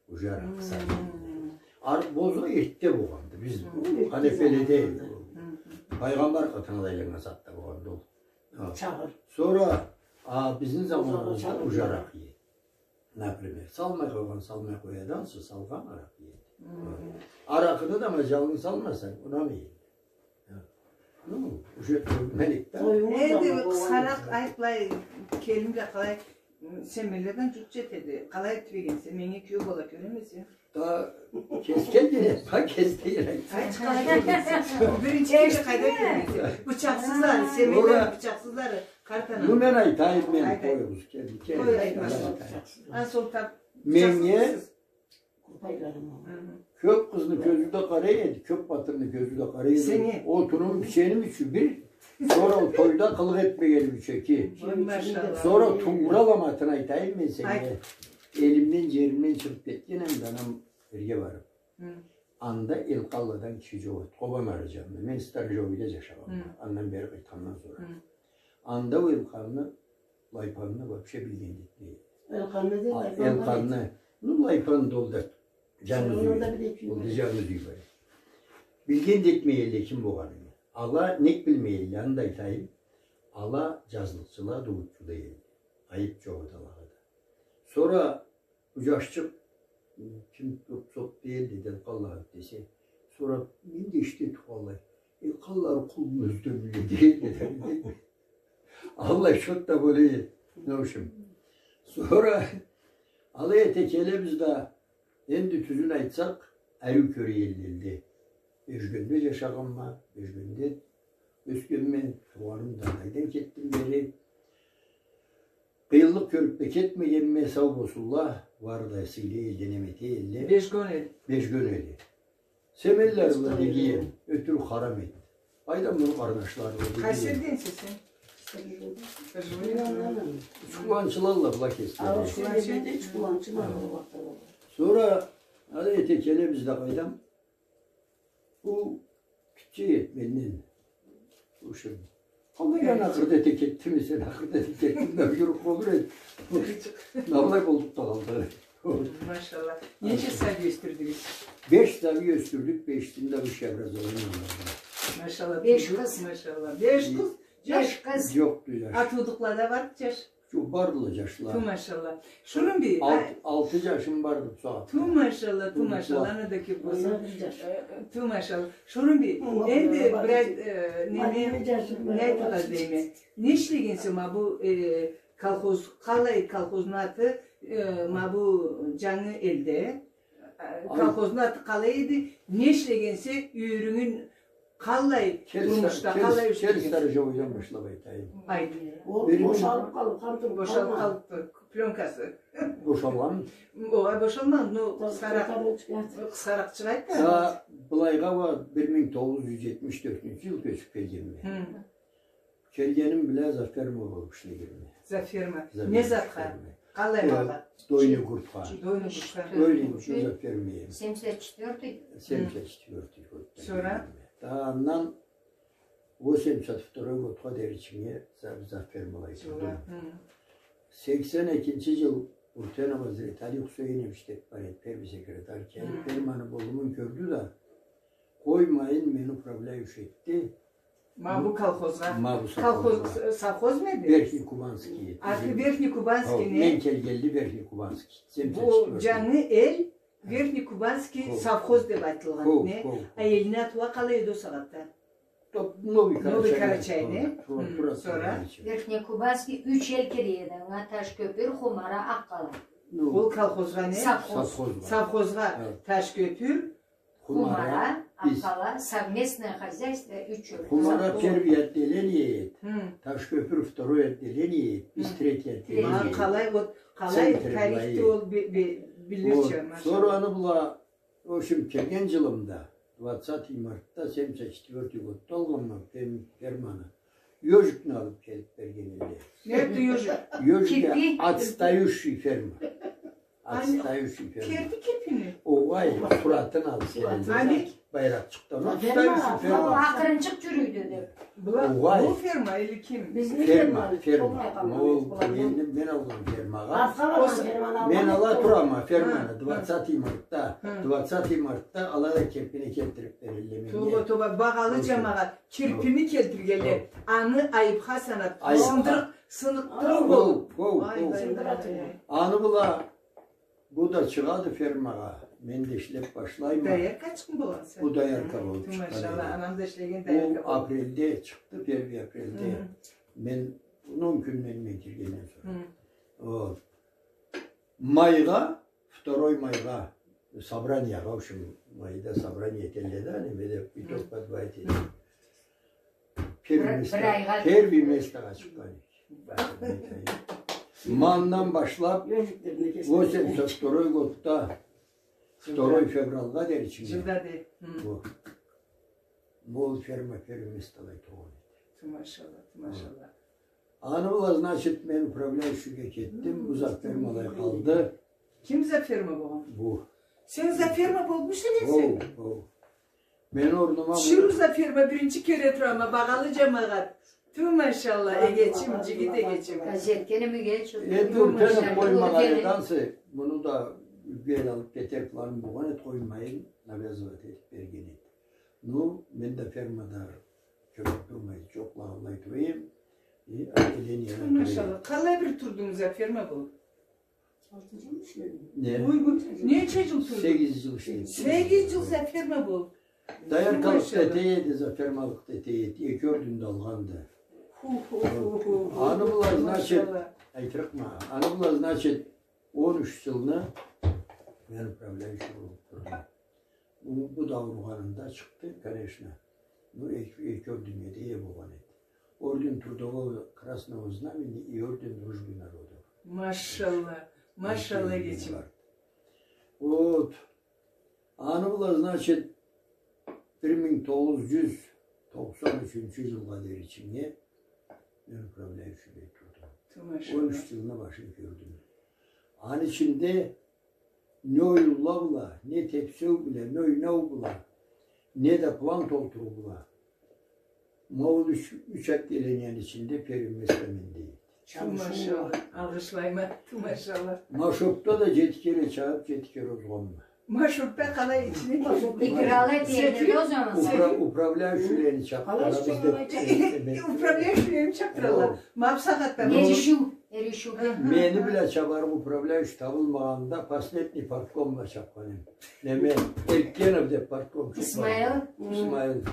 Уже аракъы салгъан. Боза эртде болгъанды. Биз ханефеледе пайгъамбар къатына айланнган сагъатда болгъанды ол. Чагъыр. Сора, а, бизин заманыбызда уже аракъы иеди. Например, салмай къойгъан салмай къояды, ансы салгъан аракъы иеди. Аракъыны да мажалын салмасанг, унамай. Ну, уже мелик да. Энди къысхаракъ айт былай, келин да къалай, сен миллетден жукъ жетеди. Къалай тюбегенсе, меннге киеу бола кёремисе? Да кеси келген, да кеси келген. Айт, къалай келгенсе. Биринчи киши къайда келгенсе? Бычакъсызлары, сен миллетден бычакъсызлары, къарт анам. Ну, мен айтайым, мен, къоюгъуз, келин, келин. Къой, айтма. Ан сол тап, меннге бычакъсыз. Кёп къызны кёзю да къара эди, кёп батырны кёзю да къара эди. Отунум, биченим ючюн бир, сора ол тойда къылыкъ этмегеним ючюн эки. Сора туура аламатын айтайым мен сеннге. Элимден, жеримден чыгъып кетгенем да, анам эрге барып. Анда Элкъалладан киши жокъ эди. Къобан ары жанында. Мен сторожевойда жашагъанма. Андан бери къайтхандан сора. Анда ол Элкъалны, Лайпанны вообще билген да этмей эди. Элкъалны да, Лайпанны. Ну, Лайпан да ол да жангыз юй. Ол да жангыз юй бар эди. Билген да этмей элле ким болгъанын. Ала нек билмей элле, аны да айтайым. Ала жазлыкъчыла, дугъуччула элле. Айып жокъ эди алагъа да. Сора бу жашчыкъ, ким, сот дегенди, Элкъалла десе, сора мен да эшите тургъанлай, Элкъалланы къулун ёзю да биледи дегенди. Аллай счёт да бола эди. В общем, сора алай эте келебиз да, энди тюзюн айтсакъ, ариу кёре элле. Бежгенде жашагъанма, Бежгенде ёсгенме, туугъаным да алайдан кетдим бери. Къыйынлыкъ кёрюп да кетмегенме, сау болсунла, бары да сыйлы элде, неме эте элле. Бежгён эл. Бежгён эл. Семенлары бла дегеним, ётюрюк харам эди. Къайдан муну къарнашлары бла дегеним. Къайсы элденсе сен? Учкуланчыла бла кеслери. Сора алай эте келебиз да, къайдам, бу гитче эди менден. Ушун. Къалай, мен ахырда эте кетдим, сен ахырда эте кетдинг да, юрюп болур эди. Алай болуп да къалды. Машалла. Ненча сабий ёсдюрдюгюз? Беш сабий ёсдюрдюк, бешисин да высшее образование алгъанла. Машалла. Беш къыз. Машалла. Беш къыз. Беш къыз. Жокъду жаш. А туудукъла да барды жаш? Жокъ, бардыла жашла. Ту машалла. Шурумбий, алты жашым барды бусагъатда. Ту машалла, ту машалла, аны да кёп болсун. Э, ту машалла. Шурумбий, энди бир айт, э, не, не айтыргъа излейме. Не ишлегенсе ма бу, э, колхоз, къалай колхозну аты, э, ма бу жангы элде? Э, колхозну аты къалай эди? Не ишлегенсе, юйюрюнгю Къаллай турмушда, къаллай ючюн? Кел сторожевойдан башлап айтайым. Айт. Ол бошалып къалды, къартым, бошалып къалды. Плёнкасы. Бошалгъан? Огъай, бошалмагъан, но къысхаракъ, къысхаракъ чыгъайыкъ да. Былайгъа уа бир минг тогъуз джюз джетмиш тёртюнчю джыл кёчюп келгенме. Келгеним бла завферма болуп ишлегенме. Завферма. Не затха? Къаллай малгъа? Дойный гуртха. Дойный гуртха. Дойный гуртха завферма эдим. Семьдесят четвёртый? Семьдесят четвёртый гуртда. Сора? Да андан восемьдесят второй гуртха дери ичинде завфермалай турдум. Сексен экинчи джыл Уртенова Азрет, Али Хусейнович деп бар эди, первый секретарь, келип, ферманы болумун кёрдю да, къоймайын мени управляющий этди. Ма бу колхозгъа. Ма бу колхоз, совхозму эди? Верхний Кубанский. Аты Верхний Кубанский, не? Мен келгенли Верхний Кубанский. Бу джангы эл Верхний Кубанский совхоз деп айтылгъан, не? А элни аты уа къалай эди ол сагъатда? Новый Карачай, не? Сора? Верхний Кубанский юч эл кире эди, анга Ташкёпюр, Хумара, Акъ-Къала. Ол колхозгъа, не? Совхоз. Совхозгъа. Ташкёпюр, Хумара, Акъ-Къала, совместное хозяйство, юч эл. Хумара первый отделение эди, Ташкёпюр второй отделение эди, биз третий отделение эди. Къалай, вот, къалай тарихде ол билирча, машалла. Сора аны бла, в общем, келген джылымда, двадцатый мартда, семьдесят четвёртый годда алгъанма ферманы. Ёжикни алып келип берген эди. Не эди ёжик? Ёжик, отстающий ферма. Отстающий ферма. Керди кирпини? Огъай, суратын алып келген. Аны? Байракъчыкъдан. Отстающий ферма. Акъырынчыкъ джюрюйдю деп. Огъай. Бу ферма или ким? Ферма, ферма. Ол мен алгъан фермагъа. Мен ала турама ферманы, двадцатый мартда. Двадцатый мартда ала да кирпини келтирип берелле меннге. Тоба, тоба, багъалы джамагъат, кирпини келтиргенле. Аны айыпха санап, сындырып, сындырып болуп. Аны бла Бу да чыгъады фермагъа. Мен да ишлеп башлайма. Дояркачыкъмы болгъанса? Бу доярка болуп чыкъгъан. Ту машалла, анам да ишлеген доярка болуп. Бу апрельде чыкъды, первый апрельде. Мен он кюнден мен киргенден сора. Вот. Майгъа, второй майгъа, собраниягъа, в общем, майда собрание этелле да, немеде, итог подводить этелле. Первый место, первый местогъа чыкъгъан эдик. Ма андан башлап, восемьдесят второй годда, второй февральгъа дери ичинде. Джылда дери. Бу. Бу ферма первый местогъа тургъан эди. Ту машалла, ту машалла. Аны бла, значит, мен управляющийге кетдим, бу завфермалай къалды. Ким завферма болгъан? Бу. Сен завферма болмуш эдинг сен? Хо, хо. Мен орнума бу... Чыру завферма, биринчи кере турама, багъалы джамагъат. Ту машалла, эгечим, джигит эгечим. Газетге неме геч. Энди Уртенов къоймагъан эди ансы, муну да бир алып кетер планым болгъан эди, къоймайын, навязывать этип берген эди. Ну, мен да фермада кёп турмай, джокълагъанлай турайым. Э, отделениеде турайым. Ту машалла, къалай бир турдунг завферма болуп? Не? Ой, бу ненча джыл турду? Сегиз джыл ишледим. Сегиз джыл завферма болуп. Дояркалыкъ да эте эди, завфермалыкъ да эте эди. Эки ёрдюн да алгъанды. Ху-ху-ху-ху. Аны бла, значит, айтырыкъма. Аны бла, значит, он юч джылны мен управляющий болуп турдум. Бу, бу да ауругъанында чыкъды, конечно. Ну, эки, эки орденнге да ие болгъан эди. Орден Трудового Красного Знамени и Орден Дружбы Народов. Машалла, машалла, эгечим. Вот. Аны бла, значит, бир минг тогъуз джюз токъсан ючюнчю джылгъа дери ичинде мен управляющий бла турдум. Ту машалла. Он юч джылны башын кёрдюм. Аны ичинде не оюнла бла, не тепсеу бла, не ойнау бла, не да план толтуруу бла. Ма ол юч, юч отделенияны ичинде первый место менде эди. Ту машалла. Алгъышлайма. Ту машалла. Машопда да джети кере чабып, джети кере озгъанма. Машопда къалай ичине? Играла дегенде ол заман. Упра-, управляющийлени чабдыра бизде. Управляющийлени чабдыралла. Ма бусагъатда. Эришиу, эришиу. Мени бла чабарыкъ управляющий табылмагъанда, последний партком бла чабхан эдим. Неме, Эркенов деп партком чыкъгъан. Исмаил? Исмаил.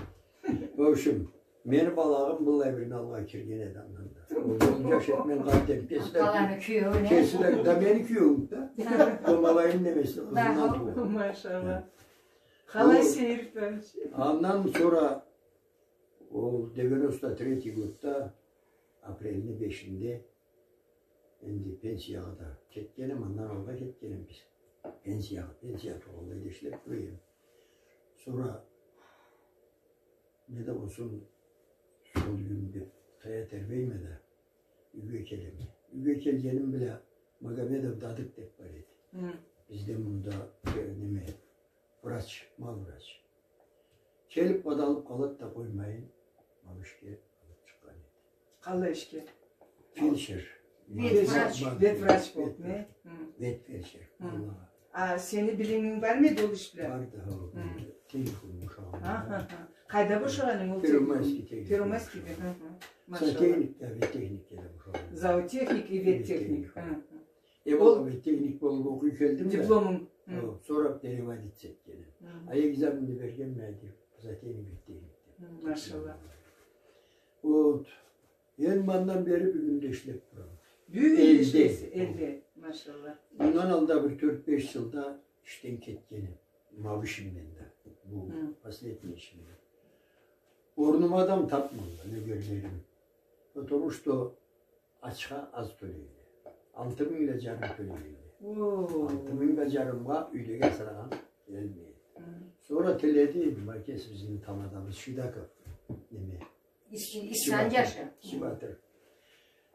В общем, мени балагъым быллай бирин алгъа кирген эди андан да. Ол джаш эди, мен къарт эдим. Кеси да, кеси да, да мени кюеуюм да. Домалайым немеси, къызындан туугъан. Машалла. Къалай сейир. Андан сора Ол девяносто третий годда, апрельни бешинде энди пенсиягъа да кетгеним, андан алгъа кетгеним биз. Пенсиягъа, пенсия тургъанлай да ишлеп тура эдим. Сора не да болсун, сол кюн деп тая тербейме да, юйге келеме. Юйге келгеним бла Магомедов Дадык деп бар эди. Хы. Бизде мында, э, неме, врач, мал врач. Келип, къадалып къалады да къоймайын, ма бу ишге алып чыкъгъан эди. Къаллай ишге? Фельдшер. Ветврач. Ветврач болуп, не? Хы. Ветфельдшер. Хы. Аллахха. А сени билиминг бармы эди ол иш бла? Барды, хо. Хы. Техникум бошагъанымда. Аха, аха. Къайда бошагъанынг ол техникум? Первомайский техникум. Первомайскийде, хы, хы. Машаллах. Зоотехник да, веттехникге да бошагъанма. Зоотехник и веттехник. Веттехник. Хы, хы. Э, ол веттехник болуп окъуй келдим да. Дипломунг. Хы. Хо, сора переводиться этгеним. Хы. А экзаменни бергенме деп, зоотехник, веттехник деп. Хы, машаллах. Вот. Энди андан бери бюгюн да ишлеп турама. Бюгюн да ишлейсе элде, машаллах. Мындан алда бир тёрт-беш жылда ишден кетгеним. Ма бу ишимден да. Бу последний ишимден. Орнума адам тапмайма, нёгерлерим. Потому что ачха аз тёлейле. Алты минг да джарым тёлейле. О. Алты минг да джарымгъа юйдеги асырагъан келмей. Хы. Сора тиледи, ма кесибизни тамадабыз Шидаков, неме, Ис-, Ис-, Ишан Джашы. Иши Батыр.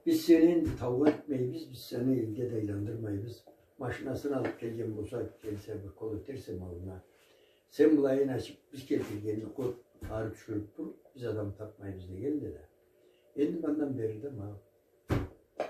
Биз сени таугъа элтмейбиз, биз сени элге да айландырмайбыз. Машинасын алып келген болса, келсе, бир къол этерсе малына. Сен былайын ачып, биз келтиргенни къой, ары тюшюрюп тур, биз адам тапмайбыз дегенди да. Энди андан бери да ма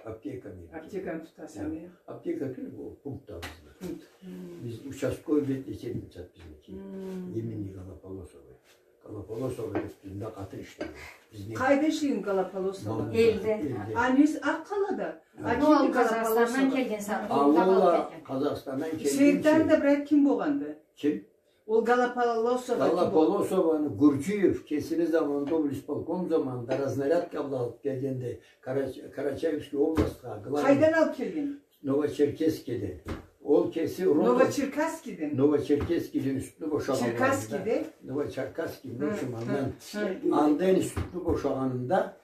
аптека мен. Аптеканы тутаса, не? Аптека тюл, бу пункт да бизде. Пункт. Хы. Биз участковый ветлечебница бизники. Хы. Имени Голополосовой. Голополосова деп бизде къатын ишлейди. Бизни... Къайда ишлейди Голополосова? Элде. Элде. А неси, Акъ къалада? Хо. А ол Къазахстандан келген сагъатда. А ол да Къазахстандан келген. Сейитдан да бир ким болгъанды? Ким? Ол Голополосова ким болгъанды? Голополосованы Гурджиев кесини заманында, ол исполком заманында разнарядка бла алып келгенди Карач-, Карачаевский областха. Къайдан алып келген? Новочеркесскеден. Ол кеси родом. Новочеркасскийден? Новочеркесскийден юсюне бошагъанларында. Черкасскийде? Новочеркасский, в общем, андан. Хы, хы. Андан юсюне бошагъанында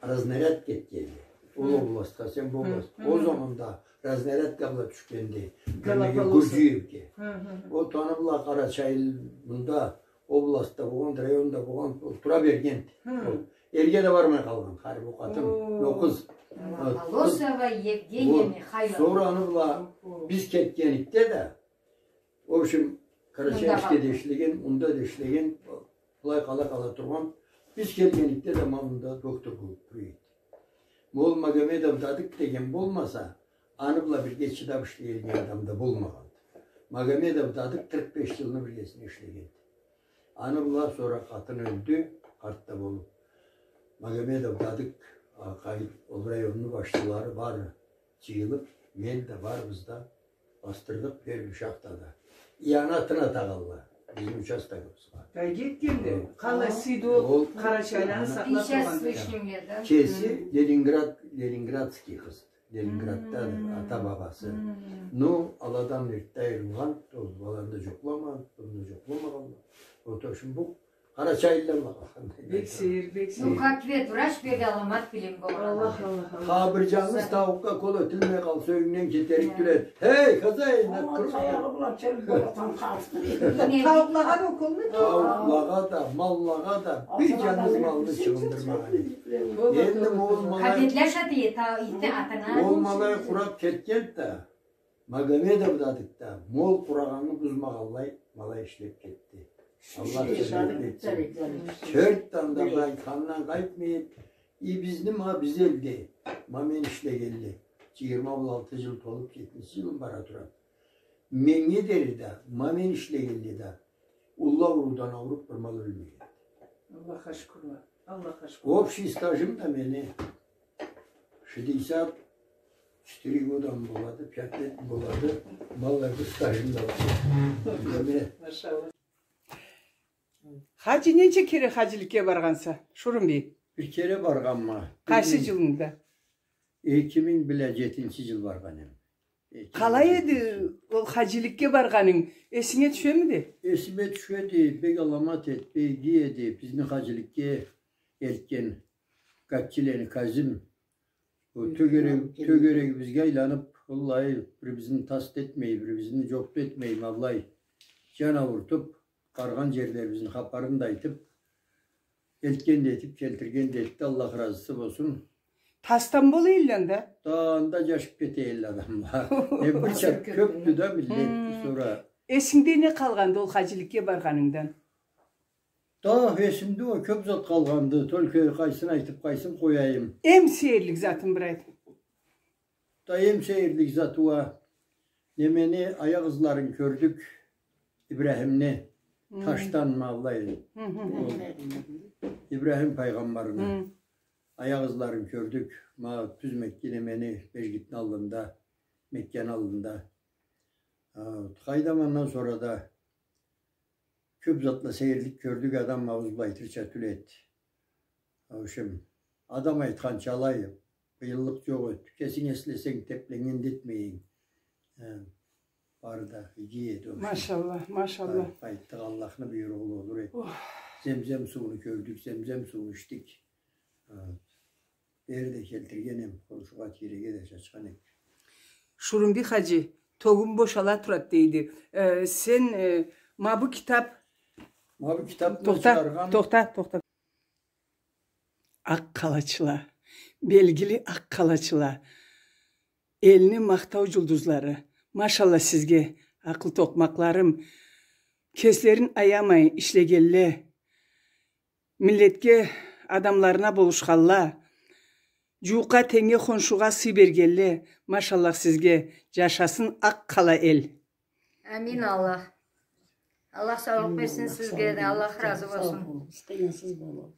разнарядка кетгенди. Ол областха, сен бу областха. Хы, хы. Ол заманда разнарядка бла тюшгенди. Голополосова. Гурджиевге. Хы, хы, хы. Ол таны бла къарачайлы мында областда болгъан, районда болгъан, ол тура берген. Хы. Ол элге да бармай къалгъан, харип ол къатын. О. Ол къыз. Полосова Евгения Михайловна. Сора аны бла биз кетгеникде да, в общем, Карачаевскеде ишлеген, мында да ишлеген, былай къала-къала тургъан. Биз келгеникде да ма мында доктор болуп тура эди. Ол Магомедов Дадык деген болмаса, аны бла бирге чыдап ишлей элген адам да болмагъанды. Магомедов Дадык къыркъ беш жылны биргесине ишлегенди. Аны бла сора къатын ёлдю, къарт да болуп. Магомедов Дадык, а, къайт, ол районну башчылары бары джыйылып, мен да, барыбыз да басдырдыкъ первый шахтада. И аны атын атагъанла бизни участогубузгъа. Тайгет келди. Хо. Къалай сыйды ол къарачайлыланы сакълап тургъанда. Кеси Ленинград, ленинградский къыз. Ленинградда ата-бабасы. Ну, аладан эртде айырылгъан, ол баланы да джукъламагъан, буну да джукъламагъанла. Вот, в общем, бу къарачайлыла бла къалгъан. Бек сейир, бек сейир. Ну, как ветврач, бек аламат билим болгъан. Аллах, Аллах, Аллах. Ха, бир джангыз тауукъгъа къол этилмей къалса, юйюнгден кетерик тюл эди. Хей, хозяин, открой. Таягъы бла чел боласан къалсын. Тауукълагъа да уколну? Тауукълагъа да, маллагъа да, бир джангыз малны чыгъындырмагъан эди. Энди ол малай... Кабетле ашады, та-, итни атына. Ол малай къурап кетгенди да, Магомедов Дадык да, мол къурагъанны бузмагъанлай, малай ишлеп кетди. Аллах джаннет этсин. Тёрт таны да былай къандан къайтмай, и бизни ма биз элде, ма мен ишлегенлей, джыйырма алты джыл толуп, джетмиш джылым бара турады. Меннге дери да, ма мен ишлегенлей да, уллу ауруудан ауруп бир мал ёлмеген. Аллахха шукурла, Аллахха шукурла. Общий стажым да мени шестьдесят четыре года болады, пять лет болады, маллай бир стажым да бар. Машаллах. Хаджи, ненча кере хаджиликге баргъанса, Шурунбий? Бир кере баргъанма. Къайсы джылынгда? Эки минг бла джетинчи джыл баргъан эдим. Эки минг бла джетинчи джыл. Къалай эди ол хаджиликге баргъанынг? Эсинге тюшемиди? Эсиме тюшеди, бек аламат эди, бек иги эди. Бизни хаджиликге Элтген Гатчилени Казим. Ол тёгерек, тёгерегибизге айланып, уаллахи, бир-бирибизни тас этмей, бир-бирибизни джокъ этмей, ма былай джан аурутуп, баргъан джерлерибизни хапарын да айтып, элтген да этип, келтирген да этди, Аллах разысы болсун. Тасдан бола эдиле анда? Да, анда джашып кете эдиле адамла. Э, бир чакъ кёпдю да миллет, сора. Эсингде не къалгъанды ол хаджиликге баргъанынгдан? Да, эсимде ол кёп зат къалгъанды, только къайсын айтып, къайсын къояйым. Эм сейирлик затын бир айт. Да, эм сейирлик заты уа, немени, аякъ ызларын кёрдюк, Ибрахимни, ташдан ма былай, ол Ибрахим пайгъамбарны аякъ ызларын кёрдюк, ма тюз Мекке, немени, межгитни аллында, Меккени аллында. А, къайдам, андан сора да кёп затла сейирлик кёрдюк, адам ауз бла айтырча тюл эди. Вообщем, адам айтханча алай, къыйынлыкъ джокъ эди. Кесинг эслесенг, тепленнген да этмейин. Э, бары да иги эди, вообщем. Машалла, машалла. Къай-, къайтдыкъ, Аллахны буйругъу болур эди. Ох. Земзем сууну кёрдюк, земзем сууну ичдик. Э, бери да келтирген эм, къошугъа, тийреге да чачхан эм. Шурумби хаджи, тёгюм бошала турады дейди. Э, сен, э, ма бу китап... Ма бу китапны чыгъаргъан... Тохта, тохта, тохта. Акъ къалачыла, белгили акъ къалачыла, элни махтау джулдузлары. Машалла сизге, акъыл токъмакъларым. Кеслерин аямай ишлегенле, миллетге, адамларына болушханла, джууукъгъа, тенгнге, хоншугъа сый бергенле, машалла сизге, джашасын акъ къала эл. Амин, Аллах. Аллах саулукъ берсин сизге да, Аллах разы болсун. Сау болугъуз, къыйынсыз болугъуз.